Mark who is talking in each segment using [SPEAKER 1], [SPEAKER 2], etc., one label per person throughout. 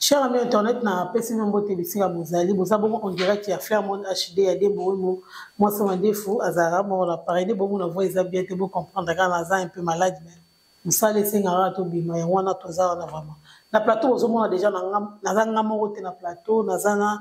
[SPEAKER 1] Cher ami internet, na pesi bino mbote bisika bozali, boza bongo en direct ya Fairmont HD ya Dembo Wemo, mwasi mandefu azalaka moko na pareil nde bomona voix eza bien te, bo comprendre kaka naza un peu malade, mais mosala esengaka kaka tobima, yango wana toza wana vraiment na plateau. Bozomona déjà naza nga moko te na plateau, naza na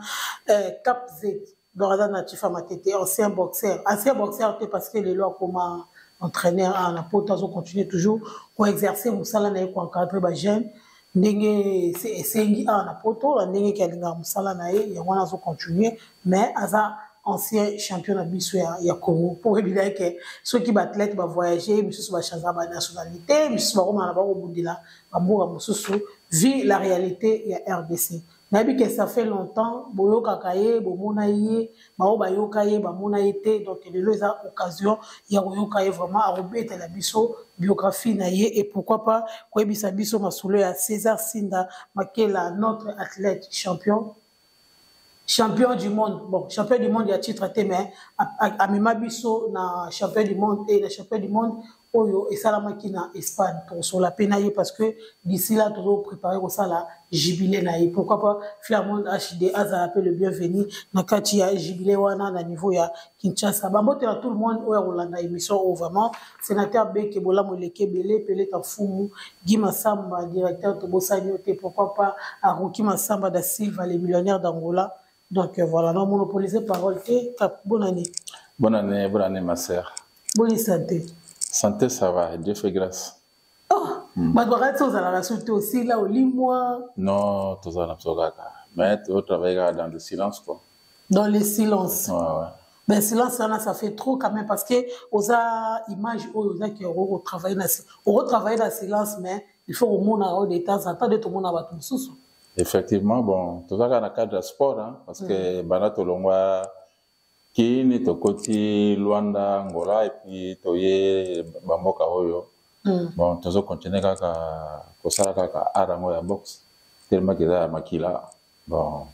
[SPEAKER 1] Cap Z, donc aza na Chifa Matete, ancien boxeur, ancien boxeur te parce que lelo akoma entraîneur awa na poto, azocontinue toujours koexercer mosala na ye, koencadre bajeune ndenge esengi awa na poto, na ndenge ke alingaka mosala na ye, yango wana azocontinue. Mais aza ancien champion na biso ya Congo, mpo oyebila ye ke soki baathlète bavoyage, misusu bachangeaka banationalité, misusu bakomana na bakobundela bamboka mosusu, vu la réalité ya RDC. Nayebi ke ça fait longtemps boyokaka ye, bomona ye, bao bayoka ye, bamona ye te. Donc lelo eza occasion ya koyoka ye vraiment, akobetela biso biographie na ye et pourquoi pas koyebisa biso masolo ya César Sinda Makela, notre athlète champion, champion du monde. Bon, champion du monde ya titre te, mais amema biso na champion du monde e na champion du monde oyo esalamaki na Espagne. Tokosola mpe na ye parce que d'ici là tozopréparé kosala jubilé na ye. Pourquoi pas Flairmont HD azala mpe le bienvenu na kati ya jubilé wana na niveau ya Kinshasa. Bambote na tout le monde oyo akolanda émission oyo vraiment. Sénateur Beke Bolamu eleki ebele, Peleta Mfumu Guy Masamba, directeur, tobosani yo te. Pourquoi pas Aruki Masamba da Silva, le millionnaire d'Angola. Donc voilà, na monopoliser parole te. Cap, bonne année.
[SPEAKER 2] Bonne année, bonne année, ma sœur.
[SPEAKER 1] Bonne santé?
[SPEAKER 2] Santé, ça va, Dieu fait grâce.
[SPEAKER 1] Oh, bato bakati ozalaka so te, osila, olimwa?
[SPEAKER 2] Non, toza na biso kaka. Mais tu travailles dans le silence, quoi.
[SPEAKER 1] Dans le silence.
[SPEAKER 2] Ouais.
[SPEAKER 1] Ben, silence wana, ça fait trop quand même, parce que oza image oyo ozaki okotravaille na okotravaille na silence, mais il faut komona oyo de temps en temps nde tomona bato mosusu.
[SPEAKER 2] Effectivement, bon, toza kaka na cadre ya sport, hein, parce que banda tolongwa Kini, tokoti Luanda, Angola, et puis toye bamboka oyo. Bon, tozocontinue kaka kosala kaka art yango ya boxe, tellement eza ya makila. Bon,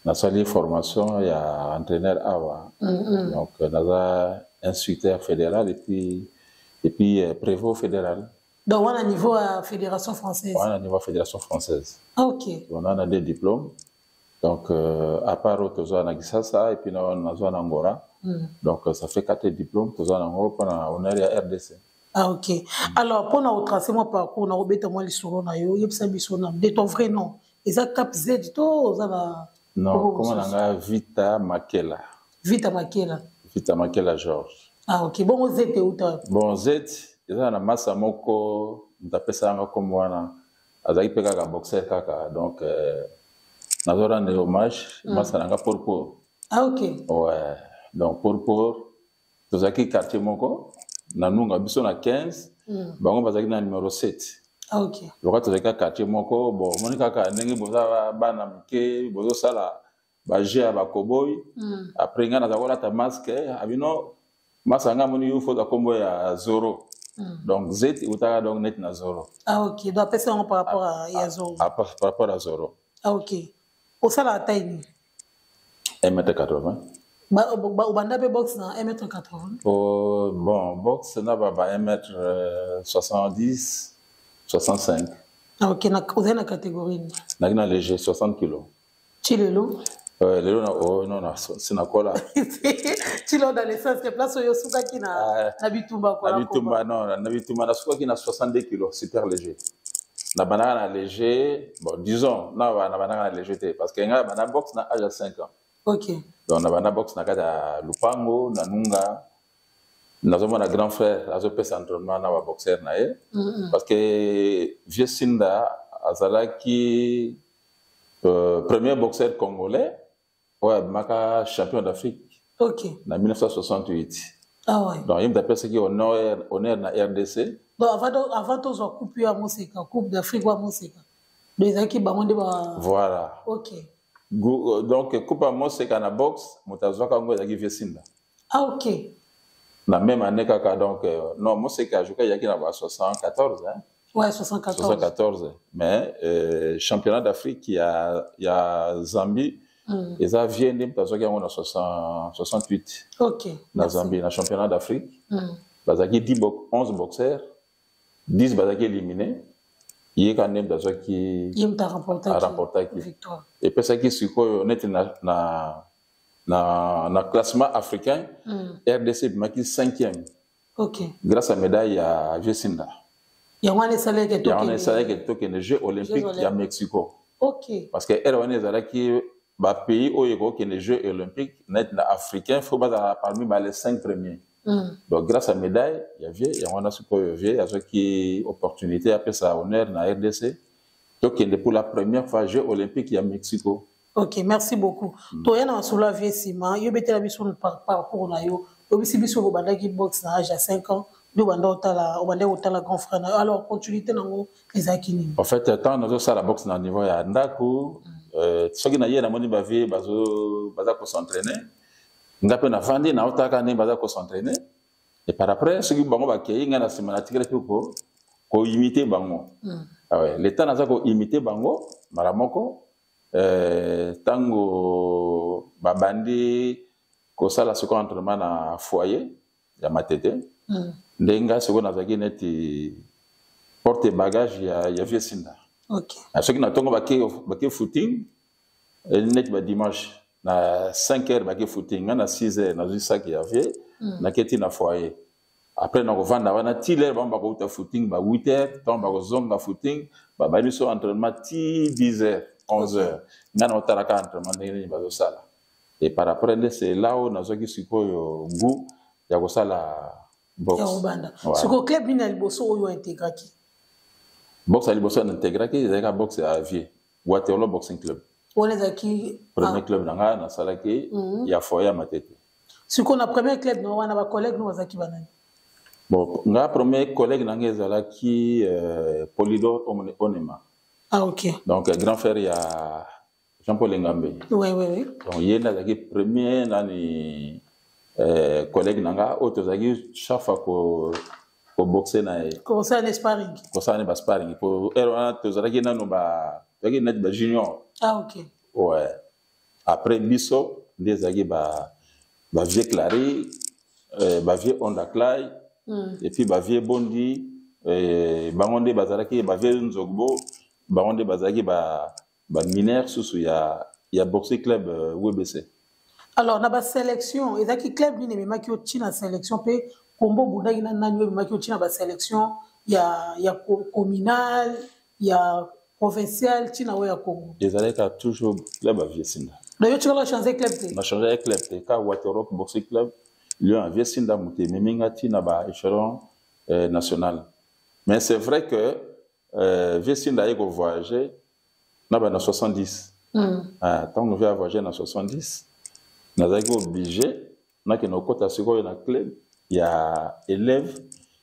[SPEAKER 2] nasali formation ya entraîneur awa, donc naza instructeur fédéral et puis prévôt fédéral.
[SPEAKER 1] Donc wana niveau ya fédération française?
[SPEAKER 2] Wana niveau ya fédération française.
[SPEAKER 1] Ok.
[SPEAKER 2] On a des diplômes. Donc à part oyo tozwa na Kisasa et puis nazwa na Angola, donc ça fait quatre diplômes tozwa nango mpona honneur ya RDC.
[SPEAKER 1] Ah ok. Alors, mpona kotrace mwa parcours na kobeta mwa lisolo na yo, oyebisa biso na de ton vrai nom, eza Cap Z to oza na?
[SPEAKER 2] Non, kombo na nga Vita Makela.
[SPEAKER 1] Vita Makela.
[SPEAKER 2] Vita Makela Georges.
[SPEAKER 1] Ah ok, bongo Z euta?
[SPEAKER 2] Bon, Z eza na masa moko, moto apesa yanga kombo wana azalaki mpe kaka boxer kaka. Donc nazo rendre hommage masa na nga Pourpour.
[SPEAKER 1] Ah ok.
[SPEAKER 2] Ouais, donc Pourpour, tozalaki quartier moko na Nunga, biso na 15, bango bazalaki na numéro 7.
[SPEAKER 1] Ah ok.
[SPEAKER 2] Loka tozalaki kaka quartier moko. Bon, omoni kaka ndenge boza bana mike, bozosala bajeu ya bakoboy. Après ngai naza kolata masque abino, masa nga amoni yo foza kombo ya Zoro. Donc Z eutaka donc neti na Zoro.
[SPEAKER 1] Ah ok, donc apesi yango par rapport à ya Zoro.
[SPEAKER 2] Ah, par rapport à Zoro.
[SPEAKER 1] Ah ok, osalaka taille nini?
[SPEAKER 2] 1 mètre 80.
[SPEAKER 1] Obanda mpe boxe na 1 mètre 80?
[SPEAKER 2] Oh, bon, boxe na ba 1 mètre 70, 65.
[SPEAKER 1] Ah ok, ozali na catégorie nini?
[SPEAKER 2] Naki na léger, 60 kilos.
[SPEAKER 1] Ti lelo?
[SPEAKER 2] Lelo na, oh, non, na sinakola.
[SPEAKER 1] Ti lelo, dans le sens que place oyo osukaki na, na bitumba?
[SPEAKER 2] Na bitumba, non, na bitumba nasukaki na 62 kilos, super léger. Na bandaka na léger, bon, disons na bandaka na léger te, parce que ngai banda boxe na âge ya 5 ans. Donc na banda boxe na kati ya lupango na Nunga, nazomona grand frère azopesa entraînement na baboxer na ye, parce que vieux Sinda azalaki premier boxeur congolais oyo abimaka champion d'Afrique na 1968.
[SPEAKER 1] Ah ouais.
[SPEAKER 2] Donc ye moto apesaki honneur na RDC.
[SPEAKER 1] Donc avant tozwa coupe ya Moseka, Coupe d'Afrique wa Moseka, donc ezalaki bango nde ba
[SPEAKER 2] Voilà. Donc coupe ya Moseka na boxe, moto azwaka yango ezalaki vieux Sinda.
[SPEAKER 1] Ah ok.
[SPEAKER 2] Na même année kaka. Donc non, Moseka ajuka ezalaki na ba 74, hein?
[SPEAKER 1] Ouais, 74.
[SPEAKER 2] 74, mais championnat d'Afrique ya Zambie, eza vieux nde moto azwaki yango na 68. Na Zambie, na championnat d'Afrique, bazalaki 10, 11 boxeurs, 10 bazalaki éliminé. Ye kaka nde moto azwaki,
[SPEAKER 1] ye moto
[SPEAKER 2] aremportaki.
[SPEAKER 1] Victoire.
[SPEAKER 2] Epesaki sikoyo neti na classement africain, RDC ebimaki cinquième grâce à médaille ya vieux Sinda.
[SPEAKER 1] Yango wana esalaki?
[SPEAKER 2] Yango wana esalaki tokende Jeux olympique ya Mexico. Parce que ere wana ezalaki bapays oyo ekokende Jeux olympique neti na africain, faut bazala parmi ba les cinq premiers. Donc grâce à médaille ya vieux, yango wana sikoyo vieux azwaki opportunité apesa honneur na RDC, tokende pour la première fois Jeux olympique ya Mexico.
[SPEAKER 1] Ok, merci beaucoup. Toya na masolo ya vieux nsima. Yo betela biso parcours na yo. Oyebisi biso obandaki boxe na age ya 5 ans, nde obanda otala, obandaki kotala grand frère na yo. Alors continuité nango ezalaki nini?
[SPEAKER 2] En fait, ntango nazosala boxe na niveau ya ndako, soki na ye namoni bavieux baza kos'entraîner, nga mpe navandi naotaka ndenge baza kos'entraîner. Et par après, soki bango bakei, ngai na nsima natikali mpe koimiter bango. Ah ouais, le temps naza koimiter bango mbala moko, ntango babandi kosala sikoyo entraînement na foyer ya Matete, nde ngai sikoyo nazalaki neti porte bagage ya vieux Sinda. Soki na ntongo bake footing, neti badimanche na 5 heures bake footing, ngai na 6 heures nazwi saki ya vieux, naketi na foyer. Après nakovanda wana ti l'heure bango bakouta footing ba 8 heures. Ntango bakozonga footing, babandi so entraînement ti 10 heures, 11 heures. Ngai naotalaka entraînement ndenge nini bazosala. Et par après nde c'est là oyo nazwaki sikoyo goût ya kosala boxe.
[SPEAKER 1] Ya kobanda. Sikoyo club nini ya liboso oyo intégraki?
[SPEAKER 2] Boxe ya liboso na intégraki ezalaki boxe ya vieux, Waterloo Boxing Club.
[SPEAKER 1] Wana ezalaki?
[SPEAKER 2] Premier club na ngai nasalaki ya foyer ya Matete.
[SPEAKER 1] Sikoyo na premier club na wana, bacollègue no bazalaki banani?
[SPEAKER 2] Bon, nga premier collègue na ngai ezalaki Polydor Onema.
[SPEAKER 1] Ah ok.
[SPEAKER 2] Donc grand frère ya Jean-Paul Engambe.
[SPEAKER 1] Oui.
[SPEAKER 2] Donc ye nde azalaki premier nani, collègue na nga oyo tozalaki chaque fois koboxe na ye.
[SPEAKER 1] Kosala ne sparring.
[SPEAKER 2] Kosala ne basparring, po ere wana tozalaki nano ba tozalaki neti bajunior.
[SPEAKER 1] Ah ok.
[SPEAKER 2] Ouais, après biso nde ezalaki ba bavieux Clary, bavieux Onda Clay, et puis bavieux Bondi, bango nde bazalaki bavieux Nzogbo, bango nde bazalaki ba bamineur susu ya boxe club WBC.
[SPEAKER 1] Alors na basélection, ezalaki club nini ememaki yo ntina sélection? Mpe kombo obundaki na nani oyo ememaki yo ntina basélection ya communal, ya provincial, ntina oyo ya Congo?
[SPEAKER 2] Ezalaki kaka toujours club ya vieux Sinda.
[SPEAKER 1] Donc yo tikala changer club te?
[SPEAKER 2] Na change club te, ka Waterloo Boxing Club Lion ya vieux Sinda moto ememi nga ntina ba échelon national. Mais c'est vrai que vieux Sinda aye kovoyage na ba na 70. Ah, ntango vieux avoyage na 70, nazalaki obligé nakende kokɔta sikoyo na club ya élève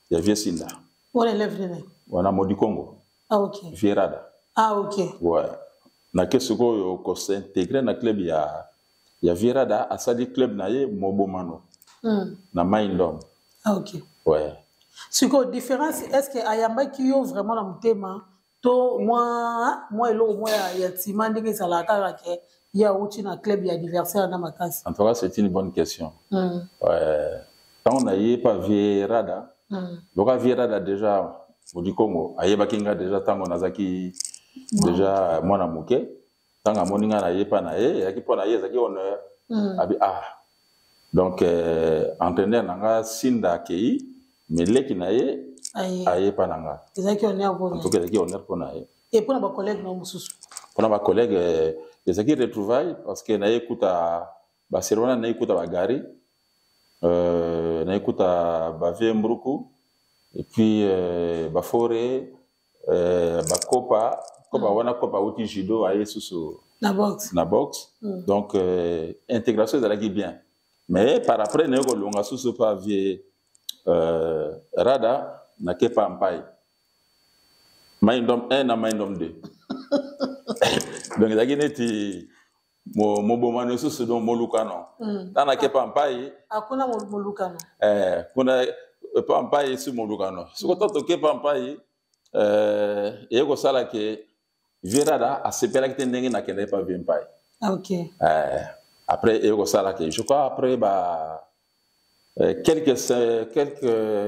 [SPEAKER 2] ya vieux Sinda.
[SPEAKER 1] Wana élève nini?
[SPEAKER 2] Wana Modi Congo.
[SPEAKER 1] Ah ok.
[SPEAKER 2] Vieux Rada.
[SPEAKER 1] Ah ok.
[SPEAKER 2] Ouais, nake sikoyo kos'intégrer na club ya vieux Rada. Asali club na ye Mobomano na Maindom.
[SPEAKER 1] Ah ok.
[SPEAKER 2] Ouais.
[SPEAKER 1] Sikoyo différence, est ce que ayambaki yo vraiment na motema to mwa eloko mwa ya ntima ndenge ezalaka kaka ke ye awuti na club ya adversaire na makasi?
[SPEAKER 2] En tout cas, c'est une bonne question. Ouais. Ntango naye pa vieux Rada, loka vieux Rada déjà Modi Congo ayebaki nga déjà ntango nazalaki déjà mwana moke. Ntango amoni nga naye pa na ye, ezalaki mpo na ye ezalaki honneur. Abi ah, donc entraîneur na nga Sinda akei, mais leki na ye aye pa na nga.
[SPEAKER 1] Ezalaki honneur?
[SPEAKER 2] En tout cas, ezalaki honneur mpo na ye.
[SPEAKER 1] Et mpona bacollègue na mosusu?
[SPEAKER 2] Mpona bacollègue, ezalaki retrouvaille, parce que naye kuta basere wana, naye kuta bagari, naye kuta bavieux Mbruku et puis bafore, bakopa kopa wana, kopa auti judo, aye susu
[SPEAKER 1] na boxe.
[SPEAKER 2] Na boxe. Donc intégration ezalaki bien, mais par après naye kolonga susu pa vieux Rada, nake pa Mpai, Maindom 1 na Maindom 2. Donc ezalaki neti mobomano lisusu, donc molukano. Ntango nake pa Mpai,
[SPEAKER 1] akuna molukano.
[SPEAKER 2] Kuna pa Mpai esi molukano. Siko to toke pa Mpai, eye kosala ke vieux Rada asepelaki te ndenge nakendaki pa vieux Mpai. Après eye kosala ke, je crois, après ba quelques,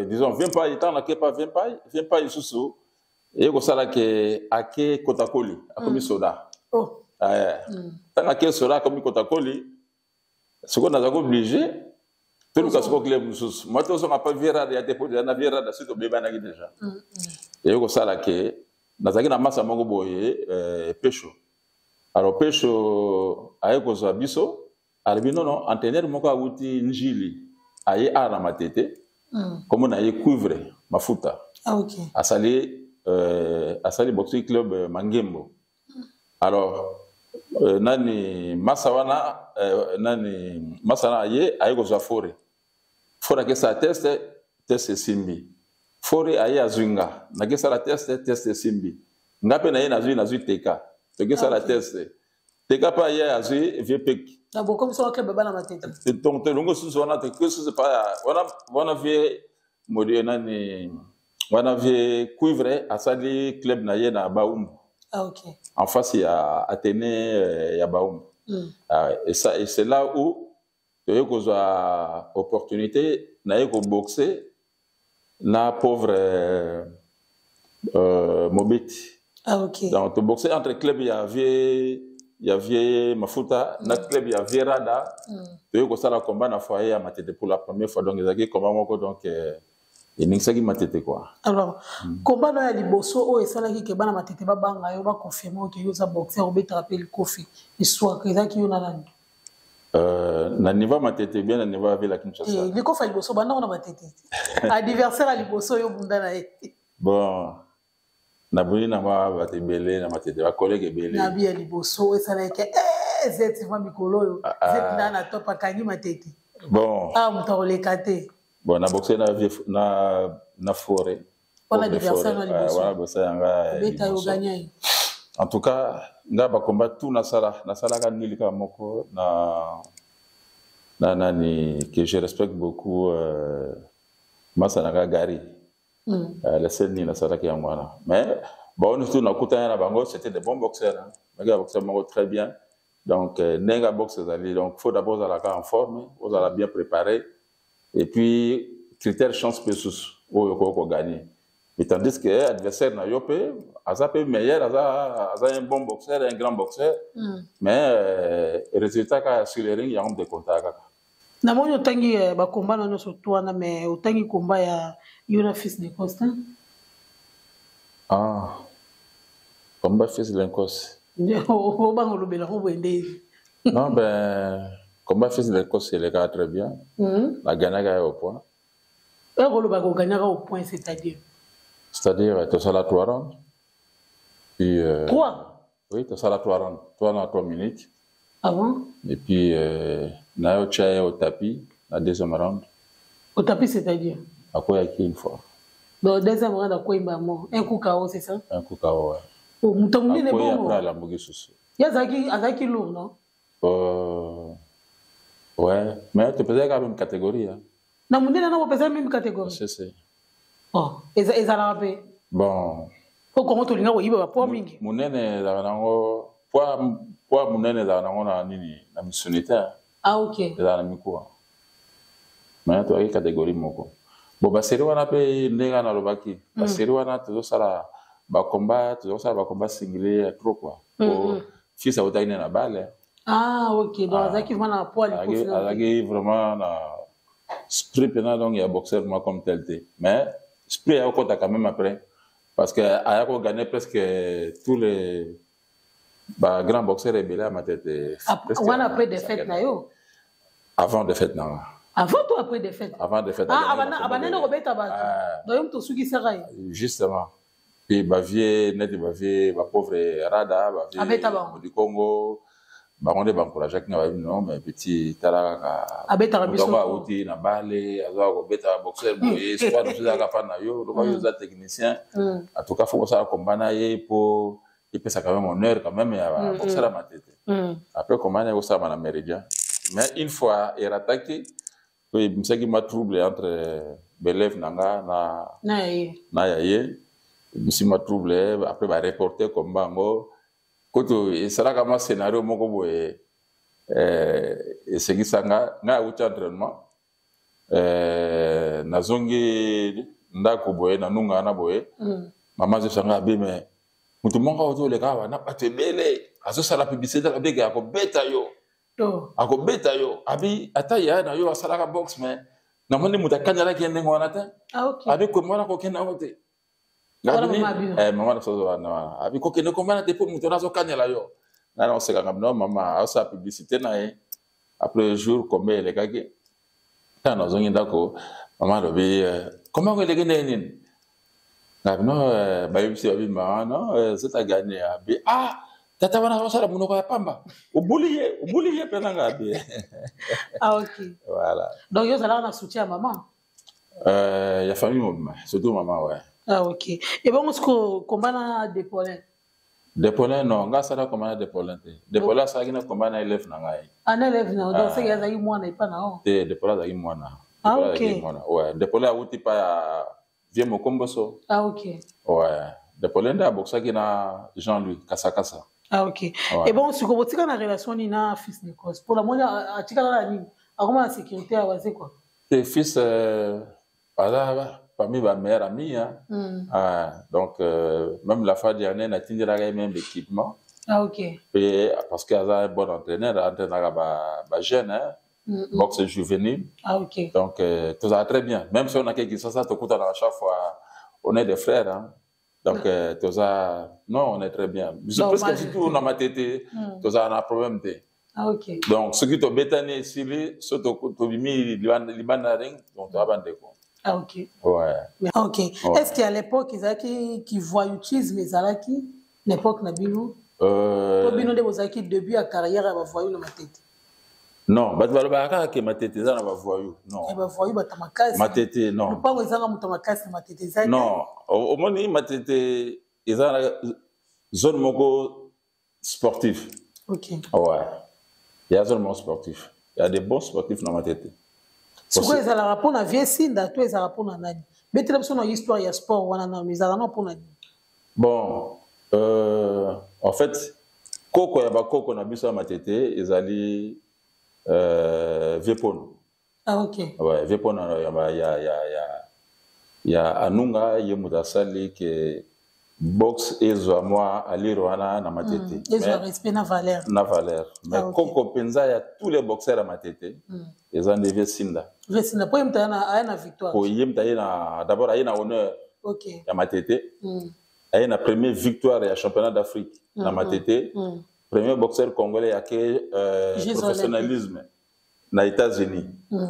[SPEAKER 2] disons, vieux Mpai, ntango nake pa vieux Mpai, vieux Mpai lisusu Eye kosala ke ake kotakoli, akomi soda.
[SPEAKER 1] Oh.
[SPEAKER 2] Ntango ake soda, akomi kotakoli, sikoyo nazalaki obligé toluka sikoyo club mosusu. Moi tozonga pa vieux Rada ya te, po na vieux Rada soki tobebanaki déjà. Eye kosala ke nazalaki na masa moko boye, Pesho. Alors Pesho aye kozwa biso, alobi nono entraîneur moko awuti Njili, aye awa na Matete, kombo na ye Cuivre Mafuta.
[SPEAKER 1] Ah, okay.
[SPEAKER 2] Asali boxing club Mangembo. Alors nani masa wana, nani masa wana aye kozwa Fore. Fore akesala test, test esimbi. Fore aye azwi nga, nakesala test, test esimbi. Nga mpe na ye nazwi teka, tokesala test. Teka mpe aye azwi vieux Peki.
[SPEAKER 1] Na bokomisa wa club bana Matete.
[SPEAKER 2] Donc tolongo susu wana, toke susu pa wana vieux modi nani wana, vieux Cuivre asali club na ye na Baumbu.
[SPEAKER 1] Ah, okay.
[SPEAKER 2] En face ya Athénée ya Baumbu. Ah, et ça, et c'est là où toye kozwa opportunité naye koboxe na pauvre Mobeti.
[SPEAKER 1] Ah, okay.
[SPEAKER 2] Donc toboxe entre club ya vieux Mafuta na club ya vieux Rada. Toye kosala combat na foyer ya Matete pour la première fois. Donc ezalaki combat moko, donc eningisaki Matete quoi.
[SPEAKER 1] Alors combat na ya liboso oyo esalaki ke bana Matete babanga yo, baconfirme oke yo oza boxer, obetaka mpe likofi eswaka, ezalaki yo na nani?
[SPEAKER 2] Na niveau ya Matete, bien, na niveau ya ville ya Kinshasa.
[SPEAKER 1] Likofi ya liboso bandako na Matete, adversaire ya liboso oyo obunda na ye.
[SPEAKER 2] Bon, nabuni na mwa bato ebele na Matete, bacollègue ebele.
[SPEAKER 1] Na bi ya liboso oyo esalaki zeti mwa mikolo oyo zeti na top akangi Matete.
[SPEAKER 2] Bon.
[SPEAKER 1] Ah, moto akoleka te.
[SPEAKER 2] Bon, na boxe na Forêt.
[SPEAKER 1] Wana adversaire na liboso.
[SPEAKER 2] Wana boxe yanga.
[SPEAKER 1] Obeta yo, gagna ye.
[SPEAKER 2] En tout cas nga bacombat tout nasala, nasalaka nili kaka moko na nani que je respecte beaucoup, masa nanga Gary. Le seul nini nasalaki yango wana. Mais baoni surtout nakutani na bango, c'était des bons boxeurs, hein. Baki boxeur moko très bien. Donc ndenge ya boxe ezali, donc faut d'abord ozalaka en forme, ozala bien préparé, et puis critère chance mpe susu oyo okoki kogagner. Mais tandis que adversaire na yo mpe aza mpe meilleur, aza un bon boxeur, un grand boxeur, mais résultat kaka sur le ring, yango moto ekontaka kaka.
[SPEAKER 1] Namoni otangi bacombat na nyonso to wana, mais otangi combat ya yo na fils de Constant.
[SPEAKER 2] Ah, combat fils de l'Écosse.
[SPEAKER 1] Obanga olobela ngo boye nde.
[SPEAKER 2] Non, ben combat fils de l'Écosse elekaka très bien. Nagagnaka ye au point.
[SPEAKER 1] Oyo kolobaka ogagnaka au point, c'est-à-dire?
[SPEAKER 2] C'est-à-dire tosala trois rounds, puis
[SPEAKER 1] trois?
[SPEAKER 2] Oui, tosala trois rounds, trois na 3 minutes.
[SPEAKER 1] Ah bon?
[SPEAKER 2] Et puis naye otya ye au tapis na deuxième round.
[SPEAKER 1] Au tapis, c'est-à-dire?
[SPEAKER 2] Akweyaki une fois.
[SPEAKER 1] Donc deuxième round akweyimba mo un coup KO, c'est ça?
[SPEAKER 2] Un coup KO, ouais.
[SPEAKER 1] Oh, moto monene.
[SPEAKER 2] Akwei,
[SPEAKER 1] bongo
[SPEAKER 2] après alambuki susu.
[SPEAKER 1] Ye azalaki lourd, non?
[SPEAKER 2] Ouais, mais topezaki kaka même catégorie, hein.
[SPEAKER 1] Na monene na bopesa même catégorie?
[SPEAKER 2] C'est c'est.
[SPEAKER 1] Oh, ezalaka mpe?
[SPEAKER 2] Bon.
[SPEAKER 1] Po Kongo tolinga koyiba bapoids mingi.
[SPEAKER 2] Monene ezalaka nango, poids monene ezalaka nango na nini, na misuni te.
[SPEAKER 1] Ah, ok.
[SPEAKER 2] Ezalaka na mikuwa, mais toyaki catégorie moko. Bon, basérie wana mpe, ndenge nalobaki, basérie wana tozosala bacombat, tozosala bacombat singulier ya trop quoi, po fils autaki nde na bale.
[SPEAKER 1] Ah, ok, donc azalaki vraiment na poids likofi.
[SPEAKER 2] Azalaki vraiment na esprit mpena, donc ya boxeur moi comme tel te, mais esprit ya okota quand même après, parce que aya kogagner presque tous les bagrand boxeur ebele ya Matete.
[SPEAKER 1] Wana après défaite na yo?
[SPEAKER 2] Avant défaite na nga.
[SPEAKER 1] Avant to après défaite?
[SPEAKER 2] Avant défaite.
[SPEAKER 1] Ah, abandani kobeta bato, donc yo moto osukisaka ye.
[SPEAKER 2] Justement, puis bavieux neti bavieux bapauvre Rada,
[SPEAKER 1] Abeta bango.
[SPEAKER 2] Bavieux Congo, bango nde baencourageaki nga, bayebi non, mais petit, tala kaka.
[SPEAKER 1] Abetaka biso.
[SPEAKER 2] Moto awuti na bale, aza kobeta boxeur boye, squad mosusu ezalaka mpa na yo, loba yo oza technicien. En tout cas faut kosala combat na ye po epesa quand même honneur quand même ya boxeur ya Matete. Après combat na ye kosalama na Méridien, mais une fois erataki po ebimisaki ma trouble entre baélève na nga na
[SPEAKER 1] na ye.
[SPEAKER 2] Na ya ye, ebimisi ma trouble. Après bareporte combat yango, kutu esalaka mwa scénario moko boye, esekisanga ngai. Awuti entraînement, nazongi ndako boye, nanunga wana boye. Mama azosanga abe, mais moto moko ozoleka awa na bato ebele, azosala publicité, abenge akobeta yo.
[SPEAKER 1] Oh.
[SPEAKER 2] Akobeta yo. Abi ata yaya na yo asalaka boxe, mais namoni moto akanjalaki ye ndenge wana te.
[SPEAKER 1] Ah, ok.
[SPEAKER 2] Abi komba wana kokende yango te.
[SPEAKER 1] Wana mama abino.
[SPEAKER 2] Eh, mama na sozo wana wana abi kokende komba na te mpo moto wana azokanyela yo. Ngai na osekanga bino, mama azosala publicité na ye. Après jour kombe elekaki, ntango nazongi ndako, mama alobi, eh, komba yango eleki ndenge nini? Ngai bino, eh, bayebisi babi mama non, eh, zeta gagné. Abi ah, tata wana azosala monoko ya pamba, obuli ye, obuli ye mpe nanga abi.
[SPEAKER 1] Ah, ok.
[SPEAKER 2] Voilà.
[SPEAKER 1] Donc yo ozalaka na soutien ya mama?
[SPEAKER 2] Ya famille mobima, surtout mama, ouais.
[SPEAKER 1] Ah, ok. Ebongo siko komba na Depaulin?
[SPEAKER 2] Depaulin, non, nga asala komba na Depaulin te. Depaulin asalaki na komba na élève na ngai.
[SPEAKER 1] Ah, na élève na, donc seki azalaki mwana epa na yo?
[SPEAKER 2] Te, Depaulin azalaki mwana.
[SPEAKER 1] Ah,
[SPEAKER 2] Depaulin
[SPEAKER 1] ok.
[SPEAKER 2] azalaki mwana, ouais. Depaulin awuti pa ya vieux Mokomboso.
[SPEAKER 1] Ah, ok.
[SPEAKER 2] Ouais, Depaulin nde abokisaki na Jean-Louis Kasakasa.
[SPEAKER 1] Ah, ok.
[SPEAKER 2] Ouais.
[SPEAKER 1] Ebongo siko botika na relation nini na fils d'Écosse? Mpo namoni atikala na nini, akoma na sécurité ya waze quoi.
[SPEAKER 2] Te, fils aza parmi ba meilleurs amis, hein. Ah, donc même la fois dernière natindelaka ye même équipement.
[SPEAKER 1] Ah, ok.
[SPEAKER 2] Pe parce que aza un bon entraîneur, entraînaka ba jeune, hein, boxe juvénile.
[SPEAKER 1] Ah, ok.
[SPEAKER 2] Donc tozala très bien, même si on a quelque chose, tokutanaka chaque fois, on est des frères, hein. Donc toza, non, on est très bien. Biso
[SPEAKER 1] Normal.
[SPEAKER 2] presque surtout na Matete, tozala na problème te.
[SPEAKER 1] Ah, ok.
[SPEAKER 2] Donc soki tobetani esili, so tobimi libanda na ring, donc toza bandeko.
[SPEAKER 1] Ah, ok.
[SPEAKER 2] Ouais.
[SPEAKER 1] Ok.
[SPEAKER 2] Ouais.
[SPEAKER 1] Est-ce qu'à l'époque ezalaki ki voyoutisme, ezalaki na époque na bino? Po bino nde bozalaki début ya carrière ya bavoyou na Matete?
[SPEAKER 2] Non, bato balobaka kaka ke Matete eza na bavoyou, non.
[SPEAKER 1] Ya bavoyou, bato makasi.
[SPEAKER 2] Matete, non.
[SPEAKER 1] Lopango ezanga moto makasi na Matete eza te.
[SPEAKER 2] Non, omoni Matete eza na zone moko sportif.
[SPEAKER 1] Ok.
[SPEAKER 2] Ouais, il y a zone moko sportif, il y a des bons sportifs na Matete.
[SPEAKER 1] Sikoyo ezalaka mpona vie Sinda to ezalaka mpona nani? Betela biso na histoire ya sport wana nano, ezalaka na mpona nini?
[SPEAKER 2] Bon, en fait koko ya bakoko na biso ya Matete ezali vieux Pono.
[SPEAKER 1] Ah, ok.
[SPEAKER 2] Ouais, vieux Pono ya Anunga, ye moto asali ke boxe ezwa mwa alire wana na Matete.
[SPEAKER 1] Ezwa respect na valeur.
[SPEAKER 2] Na valeur. Mais
[SPEAKER 1] Ah, ok.
[SPEAKER 2] koko mpenza ya tous les boxeurs ya Matete eza nde vieux Sinda.
[SPEAKER 1] Vieux Sinda, po ye moto aya na victoire.
[SPEAKER 2] Po ye moto aye na, d'abord aye na honneur ya Matete. Aye na première victoire ya championnat d'Afrique na Matete. Premier boxeur congolais ya ke
[SPEAKER 1] Jeux
[SPEAKER 2] professionnalisme na États-Unis.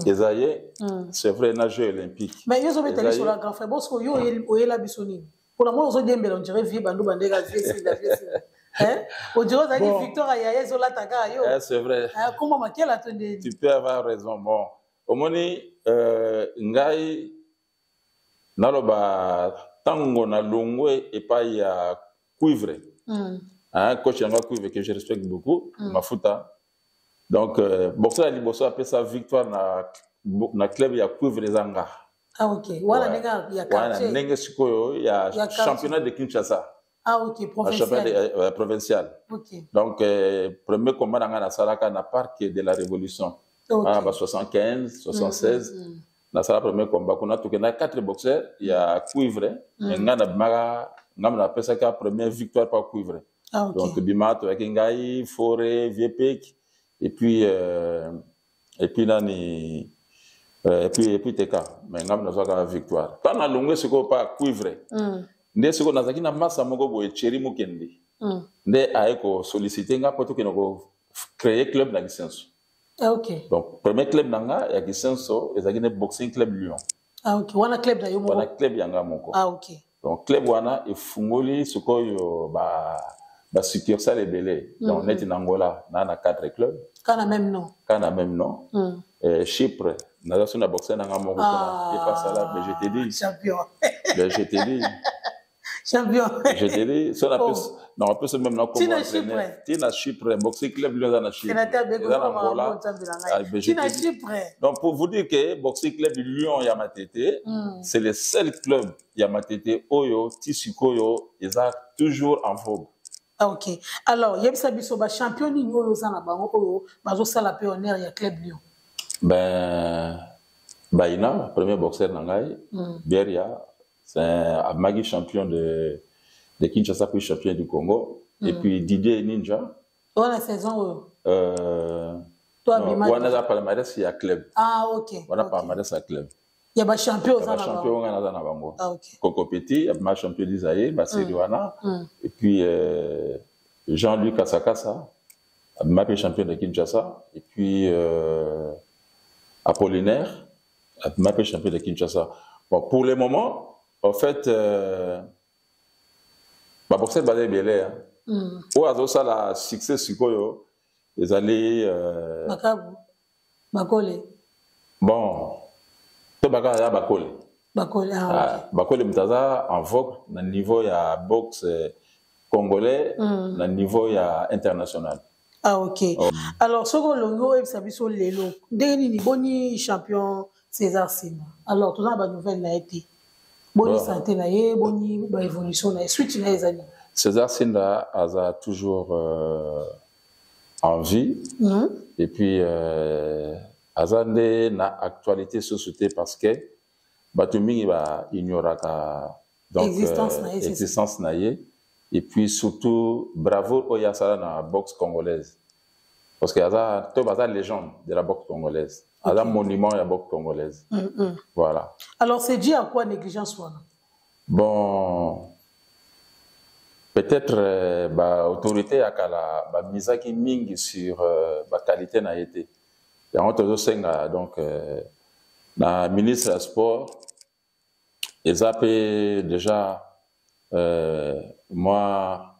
[SPEAKER 2] Eza ye, c'est vrai, na Jeux olympiques.
[SPEAKER 1] Mais yo ozobeta
[SPEAKER 2] Eza
[SPEAKER 1] liso
[SPEAKER 2] ye.
[SPEAKER 1] la grand frère, bosiko yo oyela biso nini? Mpona mona ozodiembela, on dirait vieux bandu bandeka vieux Sinda, vieux Sinda. Hein? On dirait ozalaki
[SPEAKER 2] Bon.
[SPEAKER 1] victoire ya yaya ezolata kaka yo.
[SPEAKER 2] Eh, c'est vrai.
[SPEAKER 1] Ah, komba makela to ndeni.
[SPEAKER 2] Tu peux avoir raison. Bon, omoni, ngai naloba ntango nalongwe epai ya Cuivre. Hein, coach yanga Cuivre que je respecte beaucoup, Mafuta. Donc boxeur ya liboso apesa victoire na club ya Cuivre eza nga.
[SPEAKER 1] Ah, ok. Wana
[SPEAKER 2] Ouais.
[SPEAKER 1] ndenge ya
[SPEAKER 2] Wana
[SPEAKER 1] quartier.
[SPEAKER 2] ndenge sikoyo ya
[SPEAKER 1] Ya quartier.
[SPEAKER 2] championnat de Kinshasa.
[SPEAKER 1] Ah, ok,
[SPEAKER 2] Na
[SPEAKER 1] provincial.
[SPEAKER 2] championnat provincial.
[SPEAKER 1] Ok.
[SPEAKER 2] Donc premier combat na nga nasalaka na parc de la Révolution.
[SPEAKER 1] Ok.
[SPEAKER 2] Ah, ba 75, 76. Nasala premier combat kuna, tokenda 4 boxeurs ya Cuivre. Mais nga nabimaka, nga napesaka première victoire par Cuivre.
[SPEAKER 1] Ah, ok.
[SPEAKER 2] Donc tobima, toyaki ngai, Forêt, Viepek, et puis nani, et puis Teka. Mais nga nazwaka victoire. Ntango nalongwe sikoyo pa Cuivre, nde sikoyo nazalaki na masa moko boye, Thierry Mukendi. Nde aye kosollicite nga mpo tokende ko créer club na Kisenso.
[SPEAKER 1] Ah, ok.
[SPEAKER 2] Donc premier club na nga ya Kisenso ezalaki nde Boxing Club Lyon.
[SPEAKER 1] Ah, ok. Wana club na yo moko.
[SPEAKER 2] Wana club ya nga moko.
[SPEAKER 1] Ah, ok.
[SPEAKER 2] Donc club wana efungoli sikoyo ba succursale ebele. Donc neti na Angola na 4 clubs.
[SPEAKER 1] Kana même nom.
[SPEAKER 2] Kana même nom. Chypre, naza so na boxer na nga moko kuna.
[SPEAKER 1] Ah.
[SPEAKER 2] Et pas ça là, mais je te dis.
[SPEAKER 1] Champion.
[SPEAKER 2] Mais je te dis.
[SPEAKER 1] Champion.
[SPEAKER 2] Je te dis, so na
[SPEAKER 1] Oh.
[SPEAKER 2] plus, non, en plus même na
[SPEAKER 1] Tina
[SPEAKER 2] comme entraîneur.
[SPEAKER 1] Chypre.
[SPEAKER 2] Tina Chypre, Boxing Club Lyon na Chypre.
[SPEAKER 1] Sénateur Bego,
[SPEAKER 2] Eza na Angola. Ah, mais je
[SPEAKER 1] Tina
[SPEAKER 2] te dis.
[SPEAKER 1] Chypre.
[SPEAKER 2] Donc pour vous dire que Boxing Club Lyon ya Matete, c'est le seul club ya Matete oyo tisikoyo eza toujours en vogue.
[SPEAKER 1] Ah, ok. Alors, yebisa biso ba champion nini oyo oza na bango oyo bazosala pe honneur ya Club Lyon?
[SPEAKER 2] Ben, Baina, premier boxeur na ngai, Beria, C'est un Magui champion de Kinshasa, puis champion du Congo. Et puis Didier Ninja.
[SPEAKER 1] Wana saison oyo?
[SPEAKER 2] To abima? Wana aza palmarès ya club.
[SPEAKER 1] Ah, ok.
[SPEAKER 2] Wana palmarès ya club.
[SPEAKER 1] Ya bachampion oza na
[SPEAKER 2] bachampion nga naza na bango. Ah, ok. Coco Petit abima champion du Zaïre, basérie wana. Et puis Jean-Louis Kasakasa abima mpe champion de Kinshasa. Et puis Apollinaire abima mpe champion de Kinshasa. Bon, pour le moment, en fait, baboxer baza ebele. Oyo azosala succès sikoyo ezali
[SPEAKER 1] Makabu Bakole.
[SPEAKER 2] Bon, to baka aza Bakole.
[SPEAKER 1] Bakole, ah,
[SPEAKER 2] okay. Bakole moto aza en vogue na niveau ya boxe congolais, na niveau ya international.
[SPEAKER 1] Ah, ok. Oh. Alors soki olongi, oyebisa biso lelo ndenge nini, boni champion César Sinda? Alors toza na banouvelle na ye te. Boni santé na ye? Boni baévolution na ye? Suite na ye eza nini?
[SPEAKER 2] César Sinda aza toujours en vie. Et puis aza nde na actualité susu te, parce que bato mingi baignoraka
[SPEAKER 1] donc existence na ye.
[SPEAKER 2] Existence na ye, et puis surtout bravoure oyo asala na boxe congolaise, parce que aza to baza légende de la boxe congolaise, aza monument ya boxe congolaise. Voilà.
[SPEAKER 1] Alors, c'est dû à quoi, négligence wana?
[SPEAKER 2] Bon, peut-être baautorité ya kala bamisaki mingi sur baqualité na ye te. Yango tozosenga donc na ministre ya sport, eza mpe déjà mwa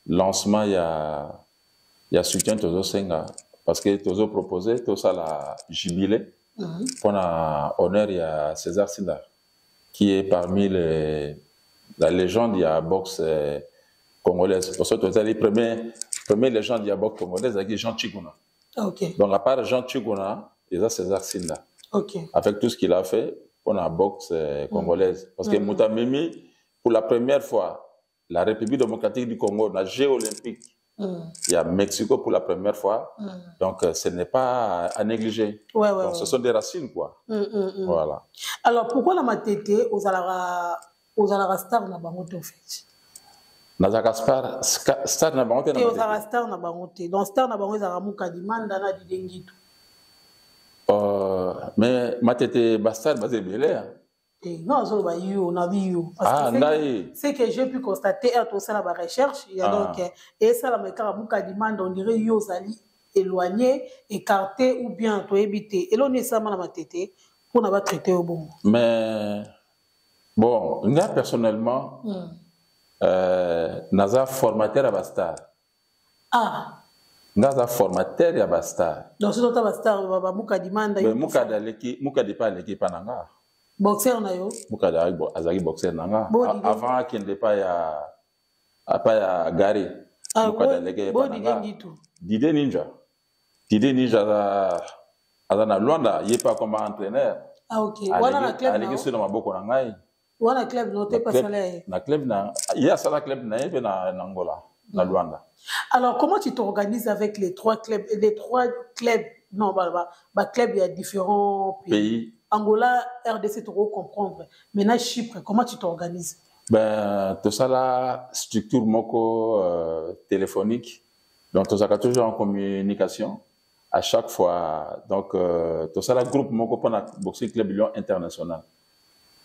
[SPEAKER 2] lancement ya soutien tozosenga, parce que tozopropose tosala jubilé mpona honneur ya César Sinda, qui est parmi la légende ya boxe congolaise, parce que tozali premier légende ya boxe congolaise ezalaki Jean Chiguna. Donc à part Jean Chiguna, eza César Sinda, avec tout ce qu'il a fait pour la boxe congolaise, parce que moto amemi pour la première fois la République démocratique du Congo na Jeux olympiques il y a Mexico pour la première fois. Donc ce n'est pas à négliger. Donc ce sont des racines, quoi. Voilà.
[SPEAKER 1] Alors, pourquoi na Matete ozalaka star na bango te, en fait?
[SPEAKER 2] Nazalaka star na bango te?
[SPEAKER 1] Te, ozalaka star na bango te. Donc star na bango ezalaka Mukadi Manda na Dide Ngitu.
[SPEAKER 2] Mais Matete, bastar baza ebele.
[SPEAKER 1] Non, azoloba yo, nabi yo.
[SPEAKER 2] Ah, ngai?
[SPEAKER 1] Ce que j'ai pu constater ere tosala barecherche ya, donc esalama kaka Mukadi Manda, on dirait yo ozali éloigné, écarté, ou bien toyebi te eloni esalama na Matete mpona batraite yo bongo.
[SPEAKER 2] Mais bon, nga personnellement, naza formateur ya bastar. Nga aza formateur ya bastar.
[SPEAKER 1] Donc soki ota bastar baMukadi Manda?
[SPEAKER 2] Mukadi aleki, Mukadi mpe aleki mpa na nga.
[SPEAKER 1] Boxer na yo?
[SPEAKER 2] Mukadi azalaki boxer na nga avant akende pa ya Gari. Mukadi aleki epa na nga. Dide Ninja, Dide Ninja aza na Lwanda, ye mpe akoma entraîneur.
[SPEAKER 1] Ah, ok. Wana na club?
[SPEAKER 2] Aleki so na maboko na ngai.
[SPEAKER 1] Wana club no te, pasala ye?
[SPEAKER 2] Na club na ye, asala club na ye mpe na Angola, na Luanda.
[SPEAKER 1] Alors, comment tu t'organises avec les trois clubs, les trois clubs, non, bah, club, il y a différents
[SPEAKER 2] pays. Pays.
[SPEAKER 1] Angola, RDC, tu comprendre. Maintenant, Chypre, comment tu t'organises?
[SPEAKER 2] Ben, tosala structure moko téléphonique. Donc tozalaka toujours en communication à chaque fois. Donc tosala groupe moko mpona Boxing Club Lyon International.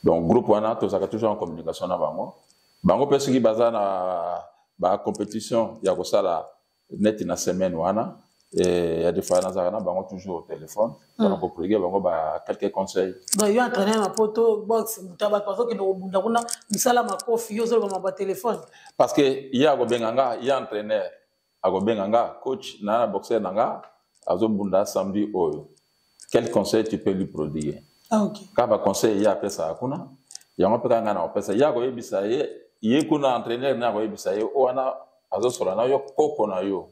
[SPEAKER 2] Donc groupe wana, tozalaka toujours en communication na bango. Bango mpe soki baza na bacompétition ya kosala neti na semaine wana, ya des fois nazalaka na bango toujours au téléphone mpona koprodiguer bango ba quelques conseils.
[SPEAKER 1] Donc yo entraîneur na poto boxe, moto bato bazokende kobunda kuna, misala makofi, yo ozoloba ba téléphone?
[SPEAKER 2] Parce que ye akobenga nga, ye entraîneur akobenga nga: "Coach, na boxeur na nga azobunda samedi oyo, quel conseil tu peux lui prodiguer?" Kaka baconseil ye apesaka kuna, yango mpe kaka ngai na kopesa ye. Akoyebisa ye, ye kuna entraîneur na akoyebisa ye: "O wana azosola na yo, koko na yo."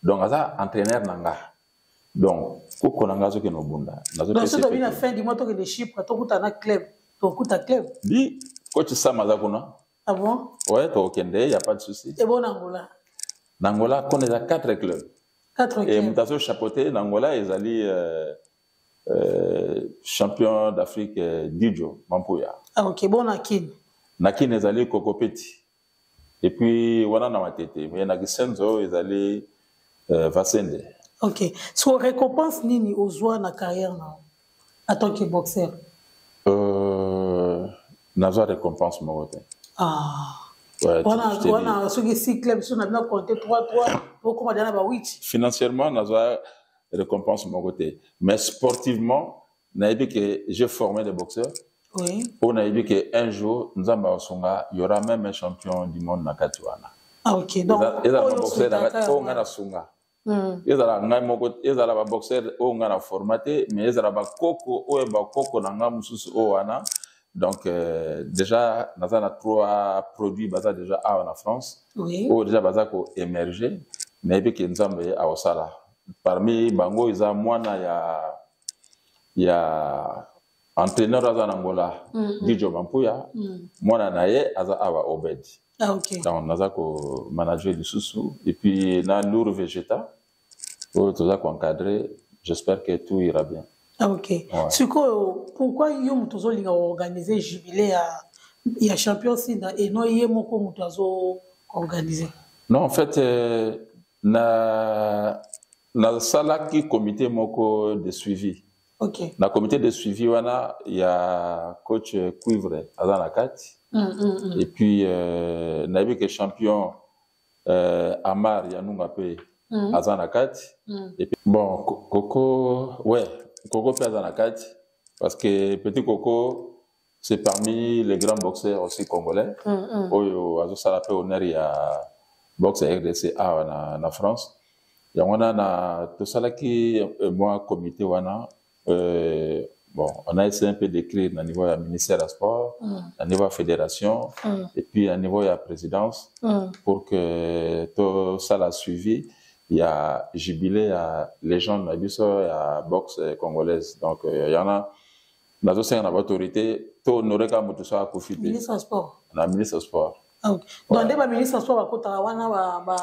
[SPEAKER 2] Donc aza entraîneur na nga, donc koko na nga azokende obunda.
[SPEAKER 1] Donc soki tobi na fin du mois tokende Chypre, tokuta na club, tokuta club?
[SPEAKER 2] Bi coach Sam aza kuna.
[SPEAKER 1] Ah bon?
[SPEAKER 2] Ouais, tokokende, y a pas de souci.
[SPEAKER 1] Ebo na Angola?
[SPEAKER 2] Na Angola kuna eza 4 clubs.
[SPEAKER 1] 4?
[SPEAKER 2] Et moto azochapeauté na Angola ezali champion d'Afrique Dijo Mampuya.
[SPEAKER 1] Ah, ok. Bon, na Kini?
[SPEAKER 2] Na Kin ezali Kokopeti. Et puis wana na Matete, mais na Kisenzo ezali Vasende.
[SPEAKER 1] Ok. So récompense nini ozwa na carrière na en tant que boxeur?
[SPEAKER 2] Nazwa récompense moko te.
[SPEAKER 1] Ah.
[SPEAKER 2] Ouais,
[SPEAKER 1] wana
[SPEAKER 2] je t'ai dit.
[SPEAKER 1] Wana soki six club so na bino compter 3 3 bokoma dana ba 8.
[SPEAKER 2] Financièrement, nazwa récompense moko te. Mais sportivement, nayebi que j'ai formé des boxeurs. Oyo nayebi que un jour Nzambe akosunga, il y aura même un champion du monde na kati wana.
[SPEAKER 1] Ah, ok. Donc
[SPEAKER 2] Ezala
[SPEAKER 1] oyo
[SPEAKER 2] ba boxeur na
[SPEAKER 1] osutaka
[SPEAKER 2] ngai, oyo ngai nasunga. Ezala ngai moko, ezala ba boxeur oyo ngai na forma te, mais ezala bakoko oyo bakoko na ngai mosusu oyo wana. Donc déjà naza na 3 produits baza déjà awa na France. Oyo déjà baza ko émerger, nayebi ke Nzambe akosala. Parmi bango eza mwana ya entraîneur aza na Angola, Dijo Mampuya, mwana na ye aza awa Obed.
[SPEAKER 1] Ah, ok.
[SPEAKER 2] Donc naza ko manager lisusu et puis na Lourd Vegeta oyo toza ko encadrer, j'espère que tout ira bien.
[SPEAKER 1] Ah, ok.
[SPEAKER 2] Ouais.
[SPEAKER 1] Sikoyo, pourquoi yo moto ozolinga organiser jubilé ya champion Sinda et non ye moko moto azo organiser?
[SPEAKER 2] Non, en fait, na nasalaki comité moko de suivi. Na comité de suivi wana ya coach Cuivre aza na kati. Et puis nayebi ke champion Amar Yanunga pe aza na kati. Et puis, bon, Coco, ouais, Coco pe aza na kati parce que petit Coco c'est parmi les grands boxeurs aussi congolais. Oyo azosala pe honneur ya boxe ya RDC awa na France. Yango wana na tosalaki mwa comité wana, bon, on a essayé un peu d'écrire na niveau ya ministère ya sport, na niveau ya fédération, et puis na niveau ya présidence, pour que tosala suivi ya jubilé ya légende na biso ya boxe congolaise. Donc yana nazosenga na baautorité to honoré kaka moto so akufi te.
[SPEAKER 1] Ministre ya sport.
[SPEAKER 2] Na ministre ya sport.
[SPEAKER 1] Ah, ok. Donc nde ba ministre ya sport bakotaka wana ba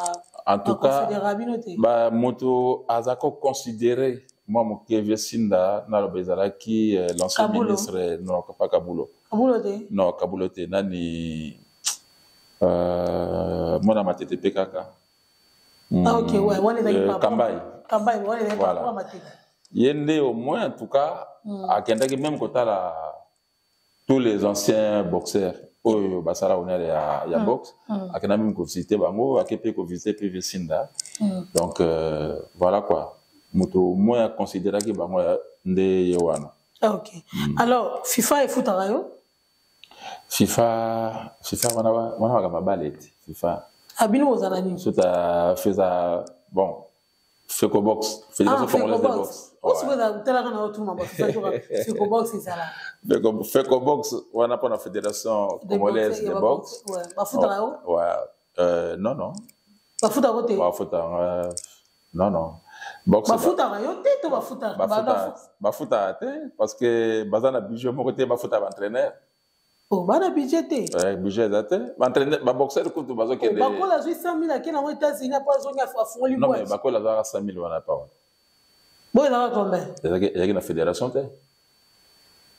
[SPEAKER 2] En tout cas,
[SPEAKER 1] baconsidérera bino te.
[SPEAKER 2] Ba moto aza ko considérer mwa moke vieux Sinda naloba ezalaki l'ancien
[SPEAKER 1] Kabulo.
[SPEAKER 2] ministre, non, pas Kabulo.
[SPEAKER 1] Kabulo te?
[SPEAKER 2] Non, Kabulo te, nani, mwana Matete pe kaka.
[SPEAKER 1] Ah, ok, ouais, wana ezalaki papa.
[SPEAKER 2] Kambai.
[SPEAKER 1] Kambai, wana ezalaki
[SPEAKER 2] Voilà.
[SPEAKER 1] papa Matete.
[SPEAKER 2] Ye nde au moins en tout cas, akendaki même kotala tous les anciens boxeurs oyo basala honneur ya boxe. Akendaki même kovisiter bango, ake pe kovisiter pe vieux Sinda. Donc voilà quoi. Moto moins aconsidéraki bango ya nde ye wana.
[SPEAKER 1] Ah, ok. Alors, FIFA efutaka yo?
[SPEAKER 2] FIFA wana makambo ya bale te, FIFA.
[SPEAKER 1] Ah, bino bozala nini?
[SPEAKER 2] Sota feza, bon, Fecobox, Fédération
[SPEAKER 1] Ah,
[SPEAKER 2] Congolaise de
[SPEAKER 1] Fecobox.
[SPEAKER 2] Boxe.
[SPEAKER 1] Oyo sikoyo ezala, talaka na yo tuma ba FIFA toka, Fecobox ezala.
[SPEAKER 2] Fecobox, wana mpona Fédération
[SPEAKER 1] De
[SPEAKER 2] Congolaise
[SPEAKER 1] boxe,
[SPEAKER 2] de
[SPEAKER 1] ya ba
[SPEAKER 2] Boxe.
[SPEAKER 1] boxe, ouais. Bafutaka yo?
[SPEAKER 2] Ouais. Non, non.
[SPEAKER 1] Bafutaka yo te?
[SPEAKER 2] Bafutaka, non, non. Boxe,
[SPEAKER 1] Bafutaka yo te to bafutaka?
[SPEAKER 2] Bafutaka te, parce que baza na budget moko te, bafutaka ba entraîneur.
[SPEAKER 1] Oh, bana budget te.
[SPEAKER 2] Ouais, budget eza te. Ba entraîneur, ba boxeur kutu bazokende.
[SPEAKER 1] Oh, Bakola azwi 100 000 ake nango États-Unis, apo azongi afungoli
[SPEAKER 2] Non, mais
[SPEAKER 1] boîte.
[SPEAKER 2] Bakola azwaka 100 000 wana pa wana.
[SPEAKER 1] Boye ezalaka combien?
[SPEAKER 2] Ezalaki na fédération te.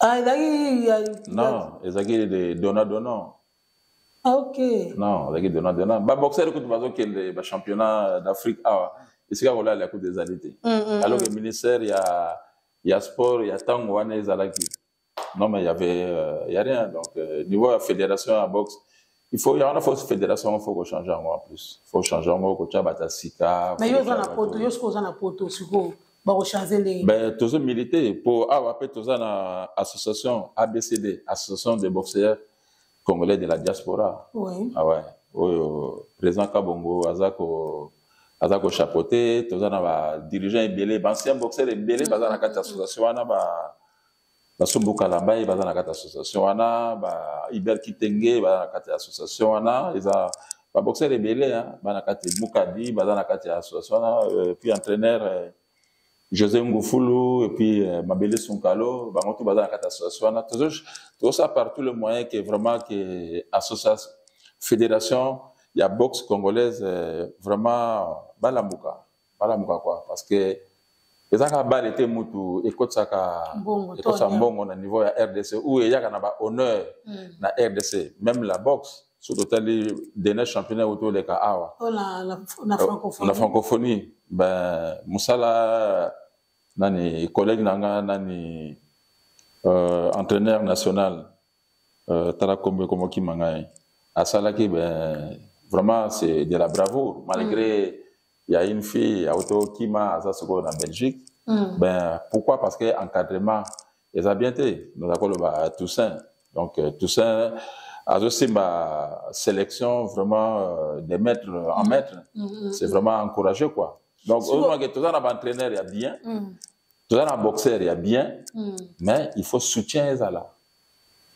[SPEAKER 1] Ah, ezalaki ya
[SPEAKER 2] Non, ezalaki de donnant donnant.
[SPEAKER 1] Ah, ok.
[SPEAKER 2] Non, ezalaki donnant donnant. Ba boxeur kutu bazokende ba championnat d'Afrique awa. Esika kolala kutu ezali te. Alors que ministère ya sport ya ntango wana ezalaki. Non, mais il y avait il y a rien. Donc, niveau de la fédération à boxe, il faut, il y en a, faut fédération, il faut qu'on change en plus. Il faut changer en gros, qu'on bata sika.
[SPEAKER 1] Mais
[SPEAKER 2] faut
[SPEAKER 1] yo na
[SPEAKER 2] changer
[SPEAKER 1] poto, yo siko na poto, siko, ba ko changer les.
[SPEAKER 2] Ben, tous militer pour, ah, après, tous na association ABCD, association des boxeurs congolais de la diaspora. Ah ouais. Oh, président Kabongo, azako chapeauté, tous na ba dirigeant ebele, ba ancien boxeur ebele, baza na kati association wana ba Basumbuka Lambaye baza na kati association wana, ba Hubert Kitenge baza na kati association wana, eza ba boxeur ebele, hein, ba na kati Mukadi baza na kati association wana, puis entraîneur José Ngufulu et puis Mabele Sunkalo, bango tout baza na kati association wana. Toujours, tout ça par tous les moyens que vraiment que association fédération ya boxe congolaise vraiment balamuka, balamuka quoi, parce que Eza kaka bale te mutu ekotisaka ekotisa mbongo na niveau ya RDC ou eyaka na ba honneur na RDC. Même la boxe, soki totali dernier championnat oyo toleka awa
[SPEAKER 1] na
[SPEAKER 2] francophonie, ben mosala nani, collègue na nga nani, entraîneur national, tala kombo ekomokima ngai, asalaki, ben vraiment c'est de la bravoure, malgré il y a une fille auto kima aza sikoyo na Belgique. Ben pourquoi? Parce que encadrement eza bien te. Naza koloba Toussaint, donc Toussaint azosimba sélection vraiment de maître en maître. C'est vraiment encouragé quoi. Donc oyo toza na baentraîneur ya bien, toza na boxeur ya bien, mais il faut soutien ezala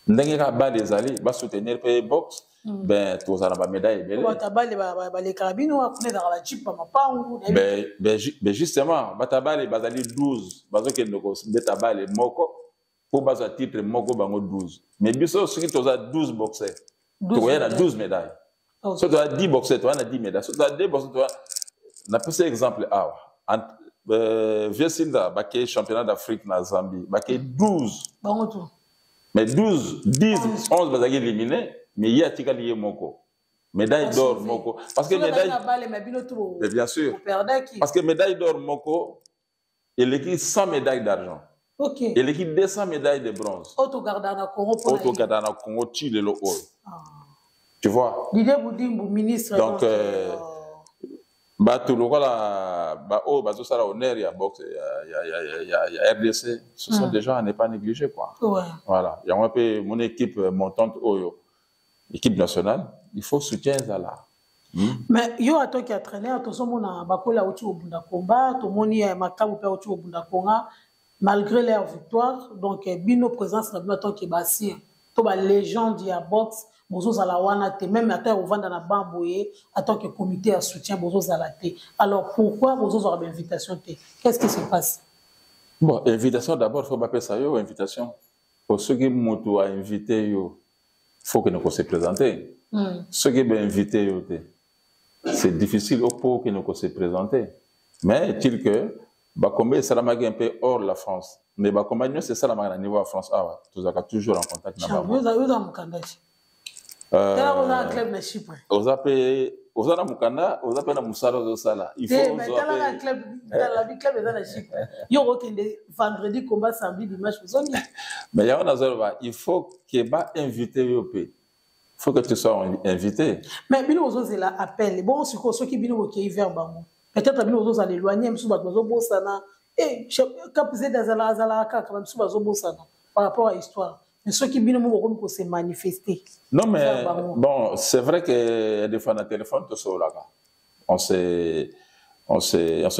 [SPEAKER 2] ndenge kaka bale ezali, basoutenir mpe boxe, ben tozala na bamédaille ebele.
[SPEAKER 1] Bato bale balekaka bino kuna, ezalaka bajeep, bamapangu.
[SPEAKER 2] Ben justement, bato bale bazali 12, bazokende kobeta bale moko mpo bazwa titre moko, bango 12. Mais biso soki toza 12 boxer, tokoya na 12 médaille. Soki toza 10 boxer, toza na 10 médaille. Soki toza 2 boxer, toza. Napesi exemple awa, vieux Sinda bakei championnat d'Afrique na Zambie, bakei 12.
[SPEAKER 1] Bango tout.
[SPEAKER 2] Mais 12, 10, 11 bazalaki éliminé, mais ye atikali ye moko, médaille d'or moko, parce que médaille, mais bien sûr, parce que médaille d'or moko eleki 100 médailles d'argent, eleki 200 médailles de bronze.
[SPEAKER 1] Oyo togardaka na Congo.
[SPEAKER 2] Oyo togardaka na Congo ti lelo oyo, tu vois.
[SPEAKER 1] Didier Budimbu, ministre.
[SPEAKER 2] Donc bato lokola baoyo bazosala honneur ya boxe ya RDC, ce sont des gens à ne pas négliger quoi. Voilà, yango mpe mon équipe montante oyo, équipe nationale, il faut soutien ezala.
[SPEAKER 1] Mais yo atoki entraîneur, tozomona bakola auti kobunda combat, tomoni makambo mpe auti kobunda konga malgré leur victoire. Donc bino, présence na bino atoki basir to balégende ya boxe, bozozala wana te. Même ata ovanda na ban boye, en tant que comité ya soutien, bozozala te. Alors pourquoi bozozwaka bainvitation te? Qu'est-ce qui se passe?
[SPEAKER 2] Bon, invitation d'abord, faut bapesa yo invitation. Po soki moto ainvité yo, faut kende kose présenter. Soki bainvité yo te, c'est difficile po okende kose présenter. Mais est-il que bakomba esalamaki un peu hors la France, mais bakomba nyonso esalamaka na niveau ya France awa, tozalaka toujours en contact na bango.
[SPEAKER 1] Oza mokanda ti oza na club na Chypre.
[SPEAKER 2] Oza mpe, oza na mokanda, oza mpe na mosala ozosala.
[SPEAKER 1] Talaka club, club eza na Chypre. Yo okokende vendredi combat, samedi, dimanche ozongi.
[SPEAKER 2] Mais yango nazoloba, il faut ke bainvité yo mpe, faut que tu sois invité.
[SPEAKER 1] Mais bino ozozela appel. Bon, sikoyo soki bino bokei vers bango, peut-être bino bozozala éloigné, mosusu bato bazobosana Cap Z azalaka kaka, bamisusu bazobosana par rapport à histoire. Mais soki bino mo bokomi kose manifester.
[SPEAKER 2] Non, mais bon, c'est vrai que des fois na téléphone tosololaka, on se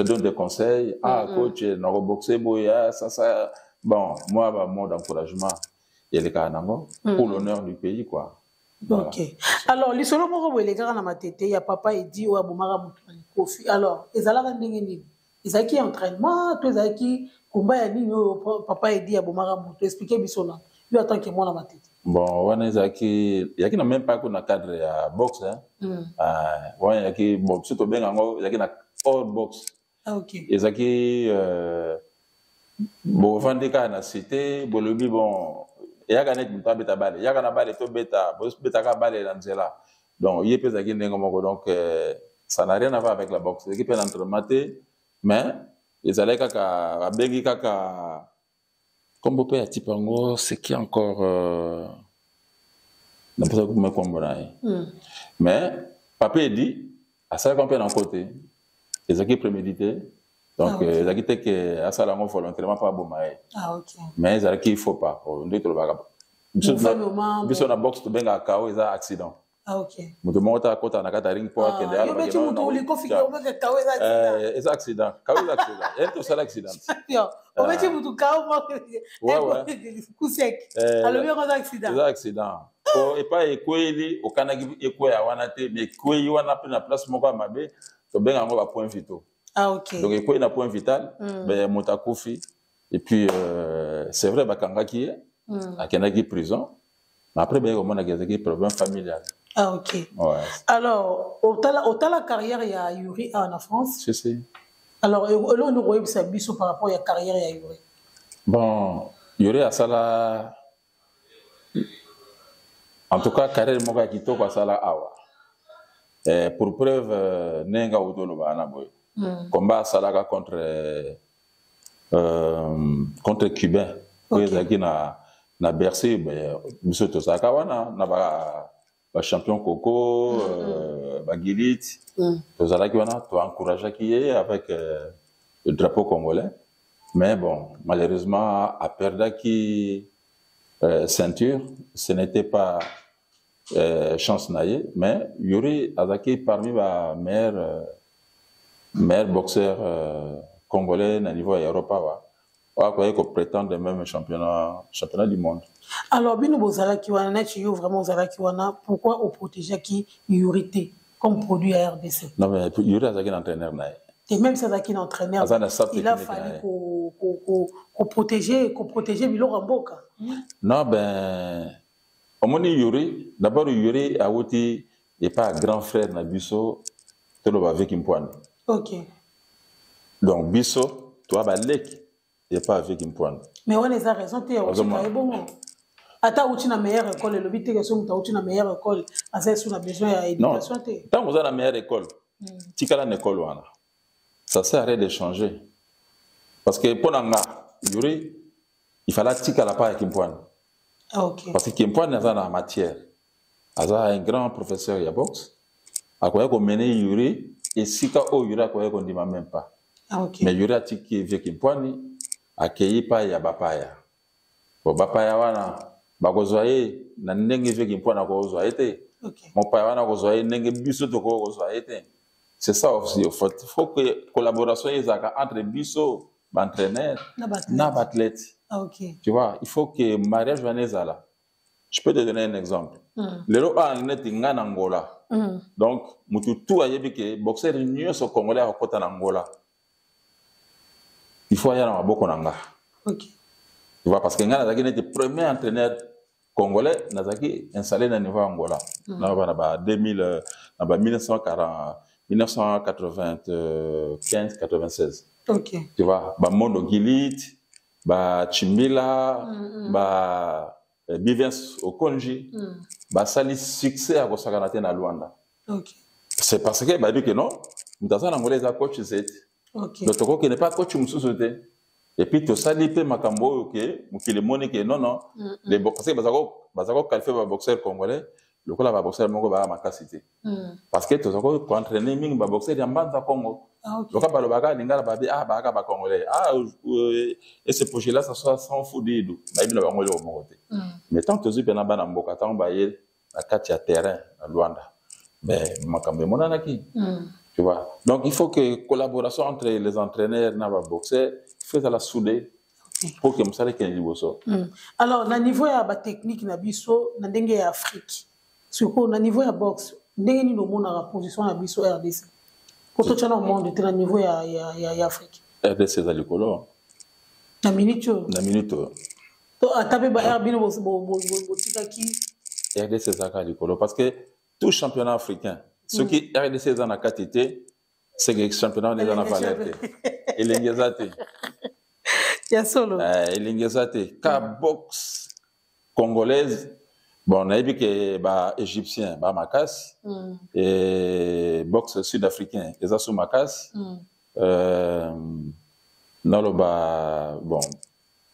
[SPEAKER 2] donne des conseils. Ah, coach, nakoboxe boye, ah, ça ça. Bon, moi, ba mot d'encouragement elekaka nango pour l'honneur du pays quoi.
[SPEAKER 1] Voilà. Ok, alors lisolo moko boye elekaka na Matete ya papa Edi oyo abomaka motu na likofi. Alors ezalaka ndenge nini? Ezalaki entraînement to ezalaki komba ya nini oyo papa Edi abomaka motu? Explique biso na yo en tant que mwana Matete.
[SPEAKER 2] Bon, wana ezalaki, ezalaki na même pas na cadre ya boxe, hein. Wana ezalaki, bon, biso tobenga yango ezalaki na hors boxe.
[SPEAKER 1] Ah, ok.
[SPEAKER 2] Ezalaki bovandi kaka na cité, bolobi bon, eyaka neti moto abeta bale, yaka na bale, tobeta, bobetaka bale na nzela. Donc ye mpe ezalaki ndenge moko. Donc ça n'a rien à voir avec la boxe. Ezalaki mpe na entraînement te, mais ezalaki kaka babengi kaka kombo mpe ya type yango, c'est qui encore, napesaki kuma kombo na ye. Mais papa Edi asalaka mpe na nko te, ezalaki prémédité. Donc ezalaki te ke asala yango volontairement mpo aboma ye. Mais ezalaki faux pas. Nde tolobaka biso na boxe, tobengaka KO, eza accident. Moto moko te akota na kati ya ring mpo akende. Eza accident, KO eza accident, ye tosala accident.
[SPEAKER 1] Obeti mutu KO coup sec, alobi yango eza accident.
[SPEAKER 2] Eza accident po epai ekweyeli, okanaki ekweya wana te, mais ekweyi wana mpe na place moko ya mabe, tobenga yango bapoint vitaux. Donc ekweyi na point vital, ben moto akufi. Et puis c'est vrai, bakangaki ye, akendaki prison, mais après bayaki komonaki ezalaki problème familial.
[SPEAKER 1] Ah, ok.
[SPEAKER 2] Ouais.
[SPEAKER 1] Alors otala, otala carrière ya Yuri awa na France.
[SPEAKER 2] Si, si.
[SPEAKER 1] Alors eloko nini okoyebisa biso par rapport ya carrière ya Yuri?
[SPEAKER 2] Bon, Yuri asala en tout cas carrière moko ya kitoko asala awa. Pour preuve, ndenge auti oloba wana boye, combat asalaka contre Cubain oyo ezalaki na Bercy, biso tozalaka wana na bachampion Koko, bagilit, tozalaki wana, toencourageaki ye avec le drapeau congolais. Mais bon, malheureusement aperdaki ceinture. Ce n'était pas chance na ye, mais Yuri azalaki parmi ba meilleurs boxeurs congolais na niveau ya Europe awa, oyo akoki koprétendre même championnat du monde.
[SPEAKER 1] Alors bino bozalaki wana, neti yo vraiment ozalaki wana, pourquoi oprotégeaki Yuri te comme produit ya RDC?
[SPEAKER 2] Non, mais Yuri azalaki na entraîneur na ye.
[SPEAKER 1] Et même si azalaki na entraîneur,
[SPEAKER 2] Aza na staff
[SPEAKER 1] il a
[SPEAKER 2] technique
[SPEAKER 1] fallu
[SPEAKER 2] na ye.
[SPEAKER 1] koprotéger biloko ya mboka.
[SPEAKER 2] Non, ben omoni Yuri, d'abord Yuri awuti epa grand frère na biso, toloba Veki Mpwani. Donc biso toa baleki epa Veki Mpwani.
[SPEAKER 1] Mais wana eza raison te ya
[SPEAKER 2] Ozomona.
[SPEAKER 1] kotika ye bongo. Ata awuti na meilleure école, elobi te ke so moto awuti na meilleure école aza esu na besoin ya
[SPEAKER 2] Non,
[SPEAKER 1] éducation te.
[SPEAKER 2] Ntango oza na meilleure école, tikala na école wana, ça sert à rien de changer, parce que mpo na nga, Yuri, il fallait atikala pa ya Kimpwani. Parce que Kimpwani aza na matière, aza un grand professeur ya boxe, akoya komene Yuri esika oyo Yuri akoya kondima même pas. Mais Yuri atiki vieux Kimpwani, akei pa ya bapaya. Bon, bapaya wana bakozwa ye na ndenge vieux Kimpwani akozwa ye te. Mopaya wana akozwa ye ndenge biso tokoki kozwa ye te. C'est ça aussi, faut que collaboration ezalaka entre biso baentraîneur
[SPEAKER 1] Na baathlète.
[SPEAKER 2] Na baathlète. Tu vois, il faut que mariage wana ezala. Je peux te donner un exemple. Lelo awa, neti nga na Ngola, donc mutu tu ayebi ke boxeur nyonso congolais akokɔta na Ngola, il faut aya na maboko na nga. Tu vois, parce que nga nazalaki neti premier entraîneur congolais nazalaki installé na niveau ya Angola, na bana ba 2000, na ba 1940, 1995, 96. Tu vois, bamondo Gilit, bachimbila, ba Bivens Okonji, basali succès ya kosakana te na Luanda. C'est parce que bayebi ke non, moto aza na Angola eza coach Z. Donc tokokende pa coach mosusu te. Et puis tosali mpe makambo oyo ke mokili emoni ke non, non, parce que baza koqualifier baboxeur congolais lokola baboxeur moko baya makasi te, parce que toza koentraîner mingi baboxeur ya Mbanza Congo. Loka balobaka lingala, babi ah, bayaka bacongolais, ah, ese projet là, ça soit sans fudidu, bayebi na bango eloko moko te. Mais tant tozwi mpena bana mboka, ntango baye na kati ya terrain na Luanda, mais makambo emonanaki. Tu vois, donc il faut que collaboration entre les entraîneurs na baboxeur, il faut ezala soudé pour que mosala ekende liboso.
[SPEAKER 1] Alors na niveau ya batechnique na biso na ndenge ya Afrique, sikoyo na niveau ya boxe, ndenge nini omonaka position na biso RDC po totya na monde te na niveau ya Afrique?
[SPEAKER 2] RDC eza likolo.
[SPEAKER 1] Na minute oyo?
[SPEAKER 2] Na minute oyo.
[SPEAKER 1] To ata mpe ba bino botikaki?
[SPEAKER 2] RDC ezalaka likolo, parce que tout championnat africain, soki RDC eza na kati te, c'est que championnat wana eza na valeur te, elengi eza te.
[SPEAKER 1] Ya solo?
[SPEAKER 2] Elengi eza te ka boxe congolaise. Bon, nayebi ke baégyptien ba makasi, e boxe sud africain eza so makasi. Naloba bon,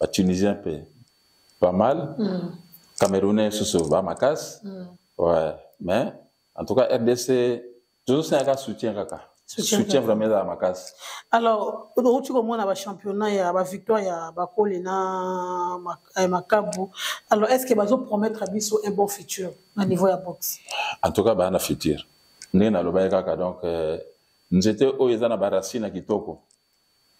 [SPEAKER 2] batunisien mpe pas mal, camerounais susu ba makasi. Ouais, mais en tout cas RDC tozosengaka soutien kaka.
[SPEAKER 1] Soutien
[SPEAKER 2] soutien
[SPEAKER 1] kaka.
[SPEAKER 2] Vraiment ezala makasi.
[SPEAKER 1] Alors outi komona bachampionnat ya bavictoire ya Bakole na Makabu. Alors est ce que bazopromettre biso un bon futur na niveau ya boxe?
[SPEAKER 2] En tout cas baya na futur, ndenge nalobaki kaka. Donc nzete oyo eza na baracine ya kitoko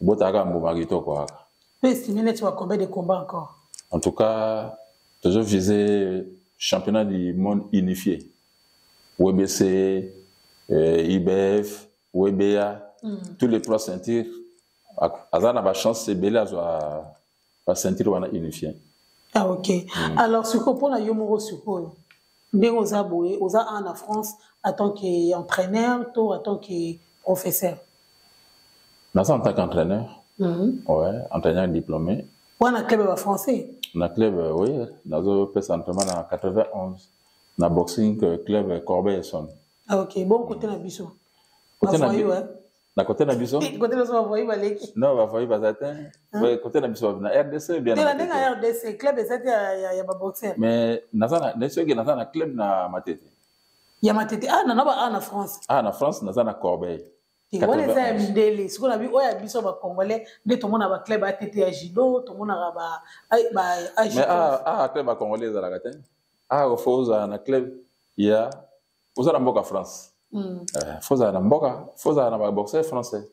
[SPEAKER 2] ebotaka mbuma kitoko kaka.
[SPEAKER 1] Mpe estime neti ba combien de combat encore?
[SPEAKER 2] En tout cas tozovise championnat du monde unifié, WBC, IBF, WBA, tous les trois ceintures. Aza na bachance ebele azwa baceinture wana unifié.
[SPEAKER 1] Ah ok. Alors sikoyo mpona yo moko, sikoyo ndenge oza boye, oza en na France en tant que entraîneur to en tant que professeur?
[SPEAKER 2] Naza en tant qu'entraîneur. Ouais, entraîneur diplômé.
[SPEAKER 1] Wana club ya bafrançais?
[SPEAKER 2] Na club, oui, nazopesa entraînement na 91, na boxing club Corbeil-Essonnes.
[SPEAKER 1] Ah, ok, bon, côté na biso.
[SPEAKER 2] Côté na na côté na biso.
[SPEAKER 1] Côté na biso, bavoyi baleki.
[SPEAKER 2] Non, bavoyi baza te. Côté na biso, na RDC bien.
[SPEAKER 1] Te, na ndenge ya RDC, club eza te ya baboxer.
[SPEAKER 2] Mais naza na, soki naza na club na Matete.
[SPEAKER 1] Ya Matete, ah, na ba, ah, na France.
[SPEAKER 2] Ah, na France naza na Corbeil.
[SPEAKER 1] Wana eza ya mindele. Sikoyo na bi oyo ya biso bacongolais nde tomona baclub att ya judo, tomonaka ba
[SPEAKER 2] Mais ah, ah, club bacongolais ezalaka te. Ah, faut ozala na club ya oza na mboka France. Faut ozala na mboka, faut ozala na baboxer français.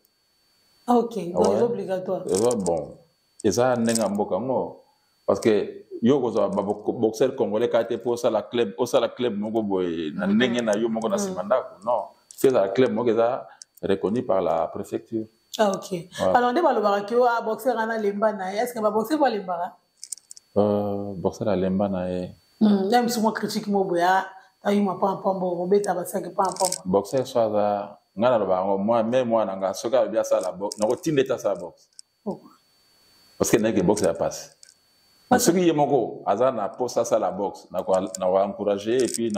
[SPEAKER 1] Ah, ok, donc eza obligatoire?
[SPEAKER 2] Eza bon, eza ndenge ya mboka yango, parce que yo kozwa baboxer congolais kaka te mpo osala club moko boye na ndenge na yo moko na nsima ndako. Non, faut ezala club moko eza reconnu par la préfecture.
[SPEAKER 1] Ah, ok. Ouais. Alors nde balobaka ke ah, boxer wana alemba na ye. Est ce que baboxer balembaka?
[SPEAKER 2] Boxer alemba na ye?
[SPEAKER 1] Ya misu mwa critique mo boye, ah, tayuma pampambo obeta basaki pampamba.
[SPEAKER 2] Boxer so aza, ngai naloba yango, me mwana nga soki alobi asala boxe, nakotinda ete asala boxe, parce que nayeke boxe ya pasi. Soki ye moko aza na posa asala boxe, nakoencourage et puis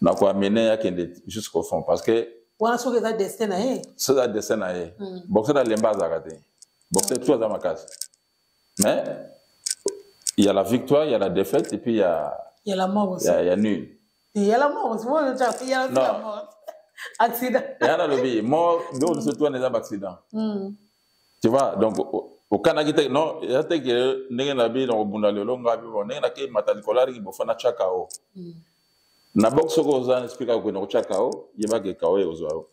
[SPEAKER 2] nakoamener akende jusqu'au fond, parce que
[SPEAKER 1] Wana soki eza destin na ye.
[SPEAKER 2] Soki eza destin na ye. Boxer alemba azalaka te. Boxer tout aza makasi, mais il y a la victoire, il y a la défaite et puis il y a
[SPEAKER 1] Il y a la mort aussi.
[SPEAKER 2] Il y a nul.
[SPEAKER 1] Il y a la mort aussi. Il y a la mort, accident.
[SPEAKER 2] Ya nalobi mort, donc surtout wana eza baaccident, tu vois. Donc okanaki te, non, eza te ke ndenge na bi na kobunda lelo, nga bi bon, ndenge nake mata likolo ariki bofa na tia kao na boxe. Soki oza na esprit kaka kokende kotia kao, yebaka kao ekozwa yo.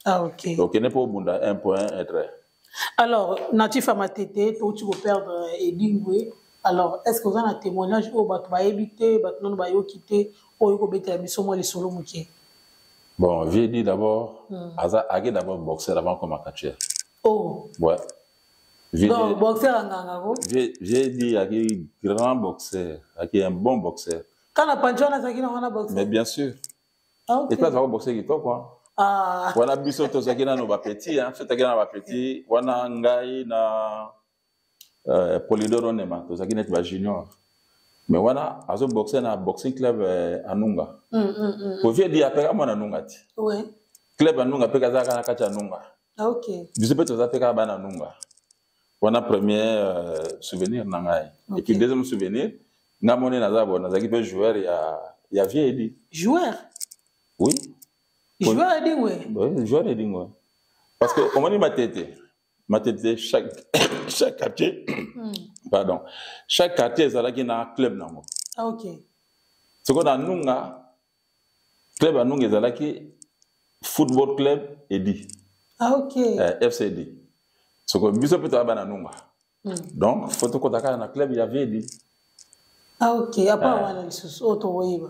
[SPEAKER 1] Ah, ok.
[SPEAKER 2] Okende mpo obunda un point un trait.
[SPEAKER 1] Alors, natif ya Matete, touti koperdre Edingwe. Alors, est ce que oza na témoignage oyo bato bayebi te, bato nano bayoki te, oyo kobetela biso mwa lisolo moke?
[SPEAKER 2] Bon, vieux dit d'abord, aza ake d'abord boxeur avant comme catcheur.
[SPEAKER 1] Oh.
[SPEAKER 2] Ouais.
[SPEAKER 1] Donc boxeur anganga ko.
[SPEAKER 2] J'ai dit aki grand boxeur, aki un bon boxeur.
[SPEAKER 1] Kana pancho wana azalaki na wana boxeur?
[SPEAKER 2] Mais bien sûr.
[SPEAKER 1] Ah, ok.
[SPEAKER 2] Et puis azalaka boxeur kitoko.
[SPEAKER 1] Ah.
[SPEAKER 2] Wana biso tozalaki nano bapetits, biso tozalaki nano bapetits wana, ngai na Polidoro Nema tozalaki neti bajunior, mais wana azoboxe na boxing club Anunga. Po vieux di apeka mwana Anunga ti. Club Anunga mpe kazalaka na kati ya Anunga.
[SPEAKER 1] Ah, ok.
[SPEAKER 2] Biso mpe toza mpe kaka bana Anunga wana. Premier souvenir na ngai. Et puis deuxième souvenir, nga moni naza bo nazalaki mpe joueur ya vieux Edi.
[SPEAKER 1] Joueur?
[SPEAKER 2] Oui.
[SPEAKER 1] Joueur Edingwe?
[SPEAKER 2] Oui, joueur Edingwe, parce que omoni Matete, Matete, chaque quartier, pardon, chaque quartier ezalaki na club nango.
[SPEAKER 1] Ah, ok.
[SPEAKER 2] Sikoyo na Nunga, club ya Nunga ezalaki football club Edi.
[SPEAKER 1] Ah, ok.
[SPEAKER 2] FCD. Sikoyo biso mpe toya bana Nunga, donc faut tokota kaka na club ya Edi.
[SPEAKER 1] Ah, ok. À part wana lisusu oyo tokoyeba?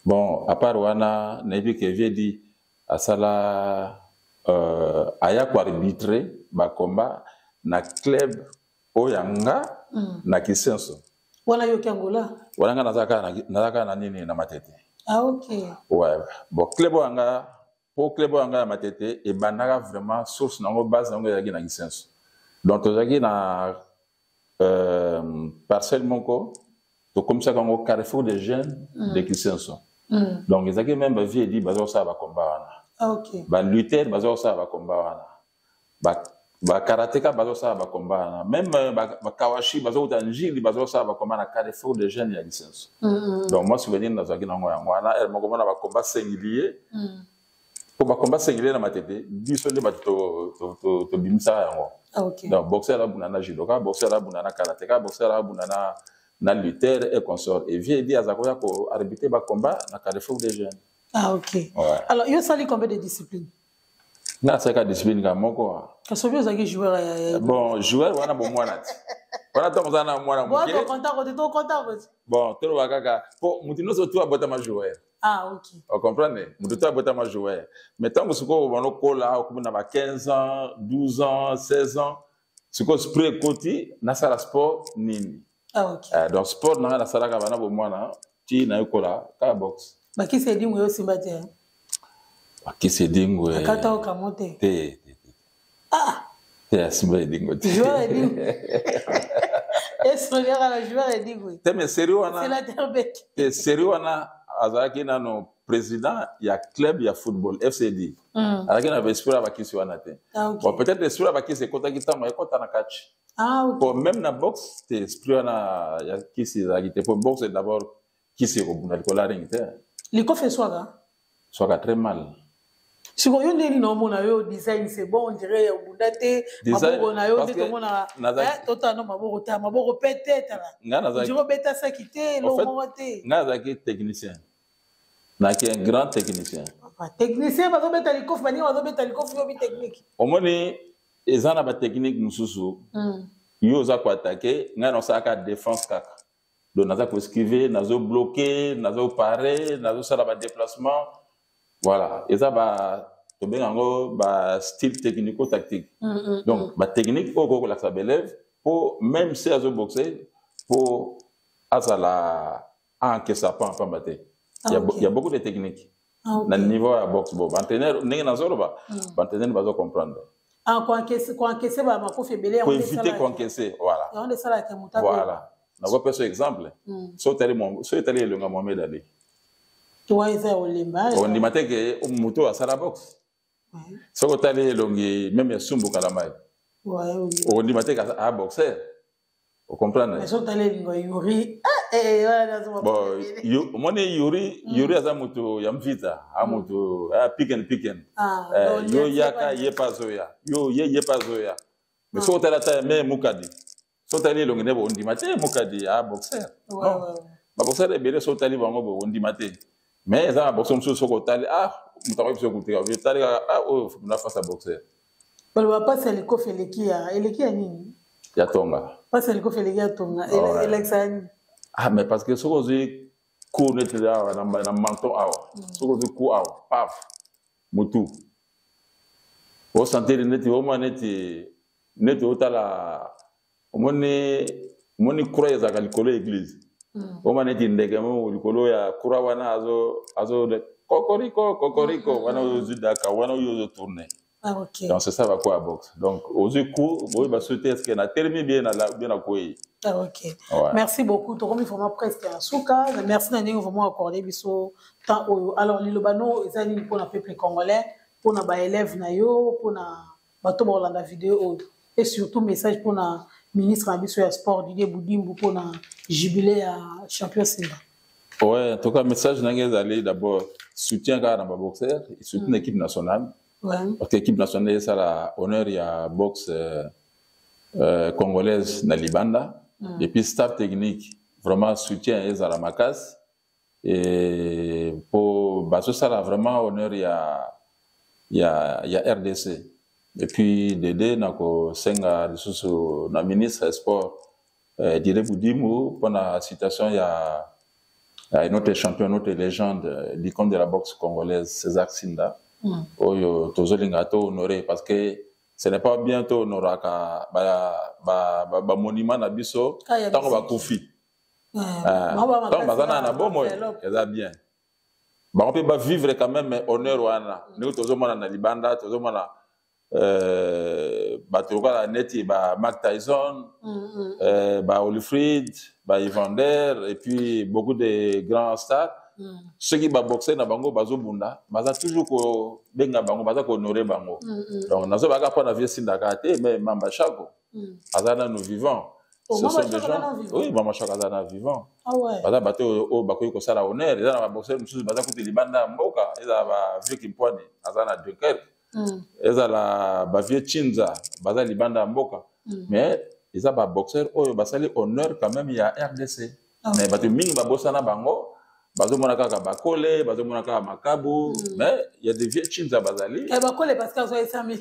[SPEAKER 2] Bon, à part wana, nayebi ke vieux Edi asala, aya koarbitre bacombat na club oyo ya nga na Kisenso.
[SPEAKER 1] Wana yoki Angola?
[SPEAKER 2] Wana nga naza kaka na nini, na Matete.
[SPEAKER 1] Ah, ok.
[SPEAKER 2] Ouais, bon, club oyo ya nga, po club oyo ya nga ya Matete ebandaka vraiment, source nango, base nango ezalaki na Kisenso. Donc tozalaki na parcelle moko, tokomisaka yango Carrefour des jeunes de Kisenso. Donc ezalaki même bavieux Edi baza kosala bacombat wana.
[SPEAKER 1] Ah, ok.
[SPEAKER 2] Balutter baza kosala bacombat wana, bakarateka baza kosala bacombat wana, même bakawashi baza kouta Njili baza kosala bacombat na Carrefour des jeunes ya Kisenso. Donc moi, souvenir nazalaki nango yango wana. Ere moko mona bacombat singulier, po bacombat singulier na Matete, biso nde bato tobimisaka yango.
[SPEAKER 1] Ah, ok.
[SPEAKER 2] Donc boxeur abunda na judoka, boxeur abunda na karateka, boxeur abunda na lutteur et consort, et vieux Edi aza koya koarbitrer bacombat na Carrefour des jeunes.
[SPEAKER 1] Ah, ok.
[SPEAKER 2] Ouais.
[SPEAKER 1] Alors yo osali combien de discipline?
[SPEAKER 2] Nga asalaka discipline kaka moko.
[SPEAKER 1] Kasi obi ozalaki joueur ya
[SPEAKER 2] Bon, joueur wana bomwana ti wana, ntango oza na mwana moke.
[SPEAKER 1] Tokonta.
[SPEAKER 2] Bon, toloba kaka po motu nyonso tu abotama joueur.
[SPEAKER 1] Ah, ok.
[SPEAKER 2] Ocomprendre, motu to abotama joueur, mais ntango sikoyo obanda okola, okomi na ba 15 ans, 12 ans, 16 ans, sikoyo esprit ekoti: nasala sport nini?
[SPEAKER 1] Ah, ok.
[SPEAKER 2] Donc sport na ngai nasalaka bana bomwana ti nayekola kaka boxe.
[SPEAKER 1] Bakisi Edingwe osimba te?
[SPEAKER 2] Bakisi Edingwe?
[SPEAKER 1] Akata okamo te?
[SPEAKER 2] Te, te, te.
[SPEAKER 1] Ah!
[SPEAKER 2] Te, asimba Edingwe te.
[SPEAKER 1] Joueur Edingwe. Esoliaka na joueur Edingwe.
[SPEAKER 2] Te, mais série wana.
[SPEAKER 1] Sénateur Beke.
[SPEAKER 2] Te, série wana azalaki nano président ya club ya football FCD. Azalaki na esprit ya bakisi wana te.
[SPEAKER 1] Ah, okay.
[SPEAKER 2] Bon, peut-être esprit ya bakisi ekotaki ntango ekota na catch.
[SPEAKER 1] Ah, okay.
[SPEAKER 2] Po même na boxe te, esprit wana ya kisi ezalaki te. Po boxe d'abord kisi ekobunda likolo ya ring te.
[SPEAKER 1] Likofi eswaka?
[SPEAKER 2] Swaka très mal.
[SPEAKER 1] Sikoyo yo ndenge nini omona yo design, c'est bon, on dirait obunda te. Maboko na yo nde tomonaka, totala no maboko, ta maboko pete, tala, on dirait obeta saki te, eloko moko te.
[SPEAKER 2] Ngai nazalaki technicien, nazalaki un grand technicien.
[SPEAKER 1] Technicien bazobeta likofi, baninga bazobeta likofi, yobi technique.
[SPEAKER 2] Omoni, eza na batechnique mosusu. Yo oza koattaquer, ngai naosalaka défense kaka. Donc naza koesquiver, nazobloquer, nazoparer, nazosala badéplacement. Voilà, eza ba tobenga yango ba style technico tactique. Donc batechnique oyo okoki kolakisa baélève mpo même si azoboxe, mpo azala aencaisser pamba te. Il y a beaucoup de techniques na niveau ya boxe. Bon, baentraîneur, ndenge nazoloba, baentraîneur bazo comprendre.
[SPEAKER 1] Ah, koencaisser bamakofi ebele.
[SPEAKER 2] Koéviter koencaisser, voilà.
[SPEAKER 1] Yango nde esalaka moto.
[SPEAKER 2] Voilà, nakopesa exemple. So otali, so etali elonga Mohamed Ali.
[SPEAKER 1] Wa eza ya olemba.
[SPEAKER 2] Ondima te ke moto oyo asala boxe. Soki otali elongi même ya Sumbu Kalamai, okondima te ke a boxer, ocomprendre?
[SPEAKER 1] So otali elingo ya Yuri.
[SPEAKER 2] Bon, omoni Yuri, Yuri aza moto ya mvita, a moto piken piken. Yo yaka, ye mpe azoya, yo ye, ye mpe azoya. Mais soki otali ata me Mukadi, so otali elongi nde ondima te Mukadi a boxer. Non, baboxer ebele, so otali bango bo ondima te. Mais eza na boxer mosusu, soki otali, ah, moto akoki biso kotika, otali kaka, ah, oyo na face ya boxer.
[SPEAKER 1] Baloba mpasi ya likofi eleki ya nini?
[SPEAKER 2] Ya tonga.
[SPEAKER 1] Mpasi ya likofi eleki ya tonga, elakisaka nini?
[SPEAKER 2] Ah, mais parce que soki ozwi coup neti awa na menton awa, soki ozwi coup awa, paf, motu osentir neti omona neti otala, omoni croix ezalaka likolo ya église, omona neti ndeke mo likolo ya croix wana azo kokoriko kokoriko wana, ozwi daka wana oyo ozotourne.
[SPEAKER 1] Ah, ok.
[SPEAKER 2] Donc c'est ça va quoi boxe. Donc ozwi coup boyeba soki te, est ce que natelemi bien na bien na kwei.
[SPEAKER 1] Ah, ok.
[SPEAKER 2] Ouais.
[SPEAKER 1] Merci beaucoup. Tokomi vraiment presque à suka. Merci na ndenge vraiment accordé biso temps oyo. Alors liloba no eza nini mpona peuple congolais, mpona baélève na yo, mpona bato bakolanda video oyo, et surtout message mpona ministre na biso ya sport Didier Budimbu mpona jubilé ya champion Simba?
[SPEAKER 2] Ouais, en tout cas message na ngai ezali d'abord soutien kaka na baboxer, surtout na équipe nationale, parce que équipe nationale esala honneur ya boxe congolaise na libanda. Et puis staff technique, vraiment soutien ezala makasi et po bazosala vraiment honneur ya RDC. Et puis dede na kosenga lisusu na ministre ya sport Didier Budimbu mpona situation ya notre champion, notre légende, l'icône de la boxe congolaise, César Sinda, oyo tozolinga to honorer, parce que ce n'est pas bien to honoraka bamonument na biso ntango bakufi. Ntango baza na bomoi eza bien, bango mpe bavivre quand même honneur wana. Ndenge tozomona na libanda, tozomona bato lokola neti ba Mike Tyson, ba Holyfield, ba Evander et puis beaucoup de grands stars, soki baboxe na bango bazobunda, baza toujours kobenga bango, baza kohonorer bango. Donc nazobaka mpo na vieux Sindaka te, mais Mamba Chako aza nanu vivant.
[SPEAKER 1] Oh,
[SPEAKER 2] Ce sont des gens, oui, Mama Chako aza na vivant.
[SPEAKER 1] Ah ouais.
[SPEAKER 2] Baza bato oyo bakoki kosala honneur. Eza na baboxer mosusu baza kutu libanda ya mboka, ezala bavieux Kimpwani aza na Dunkerque, ezala bavieux Chinza baza libanda ya mboka, mais eza baboxer oyo basali honneur quand même ya RDC. Mais bato mingi babosana bango, bazomona kaka Bakole, bazomona kaka Makabu, mais il y a des vieux Chinza bazali.
[SPEAKER 1] Eh, Bakole, parce que azwa esami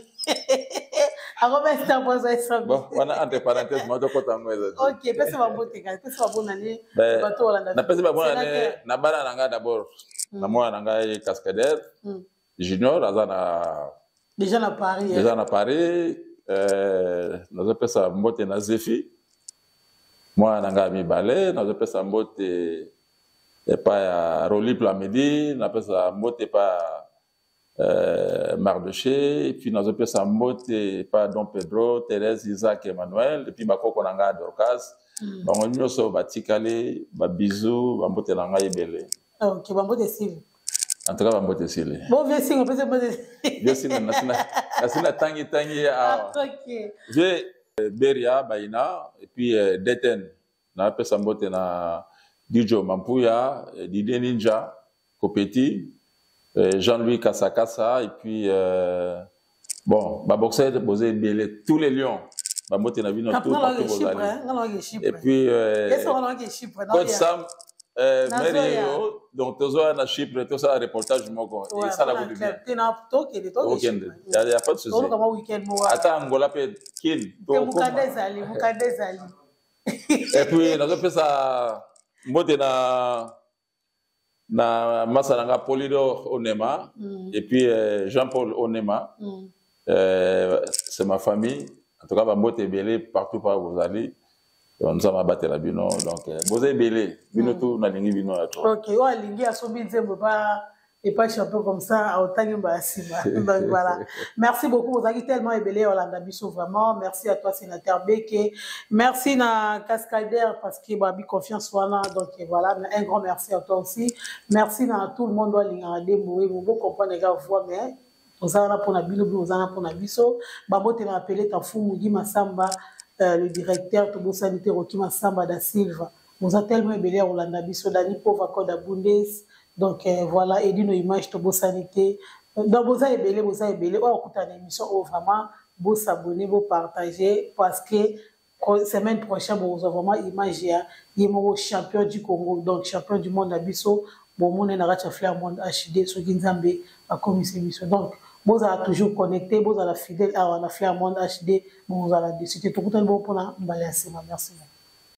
[SPEAKER 1] akobesa po azwa esami.
[SPEAKER 2] Bon, wana entre parenthèse, mo tokota yango eza.
[SPEAKER 1] Ok, pesa bambote kaka, pesa babonane bato olanda.
[SPEAKER 2] Napesi babonane na bana na ngai d'abord, na mwana na ngai cascadeur junior aza na
[SPEAKER 1] Déjà na Paris.
[SPEAKER 2] Déjà na Paris. Nazopesa mbote na Zefi, mwana na ngai ya mibale. Nazopesa mbote epai ya Roli Plamedi, napesa mbote epai ya Mardoché, et puis nazopesa mbote epa Don Pedro, Thérèse, Isaac, Emmanuel, et puis bakoko na ngai Dorcas. Bango nyonso batikali, babizu, bambote na ngai ebele.
[SPEAKER 1] Ok, bambote esili.
[SPEAKER 2] En tout cas, bambote esili.
[SPEAKER 1] Bon, vieux Singo, pesa mbote.
[SPEAKER 2] Vieux Singo, nasi natangi tangi ye awa.
[SPEAKER 1] Ah, ok.
[SPEAKER 2] Vieux Beria Baina, et puis Deten, napesa mbote na Dijo Mampuya, Didier Ninja, Kopeti, Jean-Louis Kasakasa, et puis bon, ba boxeur boza ebele, tous les lions. Bambote na bino tout partout bozali. Et puis Coach Sam, Mary yo, donc tozoya na Chypre, tosala reportage moko, esala kutu bien. Tokende, ya pas de souci. Ata Angola mpe kin.
[SPEAKER 1] Mokanda ezali, mokanda ezali.
[SPEAKER 2] Et puis nazopesa mbote na masa na nga Polidor Onema et puis Jean-Paul Onema. C'est ma famille. En tout cas, bambote ebele partout par bozali. Nzambe abatela bino. Donc boza ebele bino tu, nalingi bino ya to.
[SPEAKER 1] Ok, oyo alingi asombi nzembo pa epa champion comme ça, aotangi mbala nsima. Donc voilà, merci beaucoup, ozalaki tellement ebele olanda biso. Vraiment merci à toi, sénateur Beke. Merci na Cascader parce que babi confiance wana. Donc voilà, un grand merci à toi aussi. Merci na tout le monde oyo alingaka Dembo. Bo comprendre eka voix, mais toza wana mpona bino, bino oza wana mpona biso. Bambote na apele Tafumu Gi Masamba, le directeur. Tobosani te Roki Masamba da Silva. Boza tellement ebele ya kolanda biso. Dani Pova Koda Bundes. Donc voilà, Edino Image, tobosani te. Donc boza ebele, boza ebele oyo akutana na émission oyo. Vraiment bosabonner, bopartager, parce que semaine prochaine bokozwa vraiment image ya ye moko champion du Congo, donc champion du monde na biso. Bomona na kati ya Flair Monde HD soki Nzambe akomisi biso. Donc bozala toujours connecté, bozala fidèle awa na Flair Monde HD, bozala déçu te. Tokutani bongo mpona mbala ya nsima. Merci beaucoup.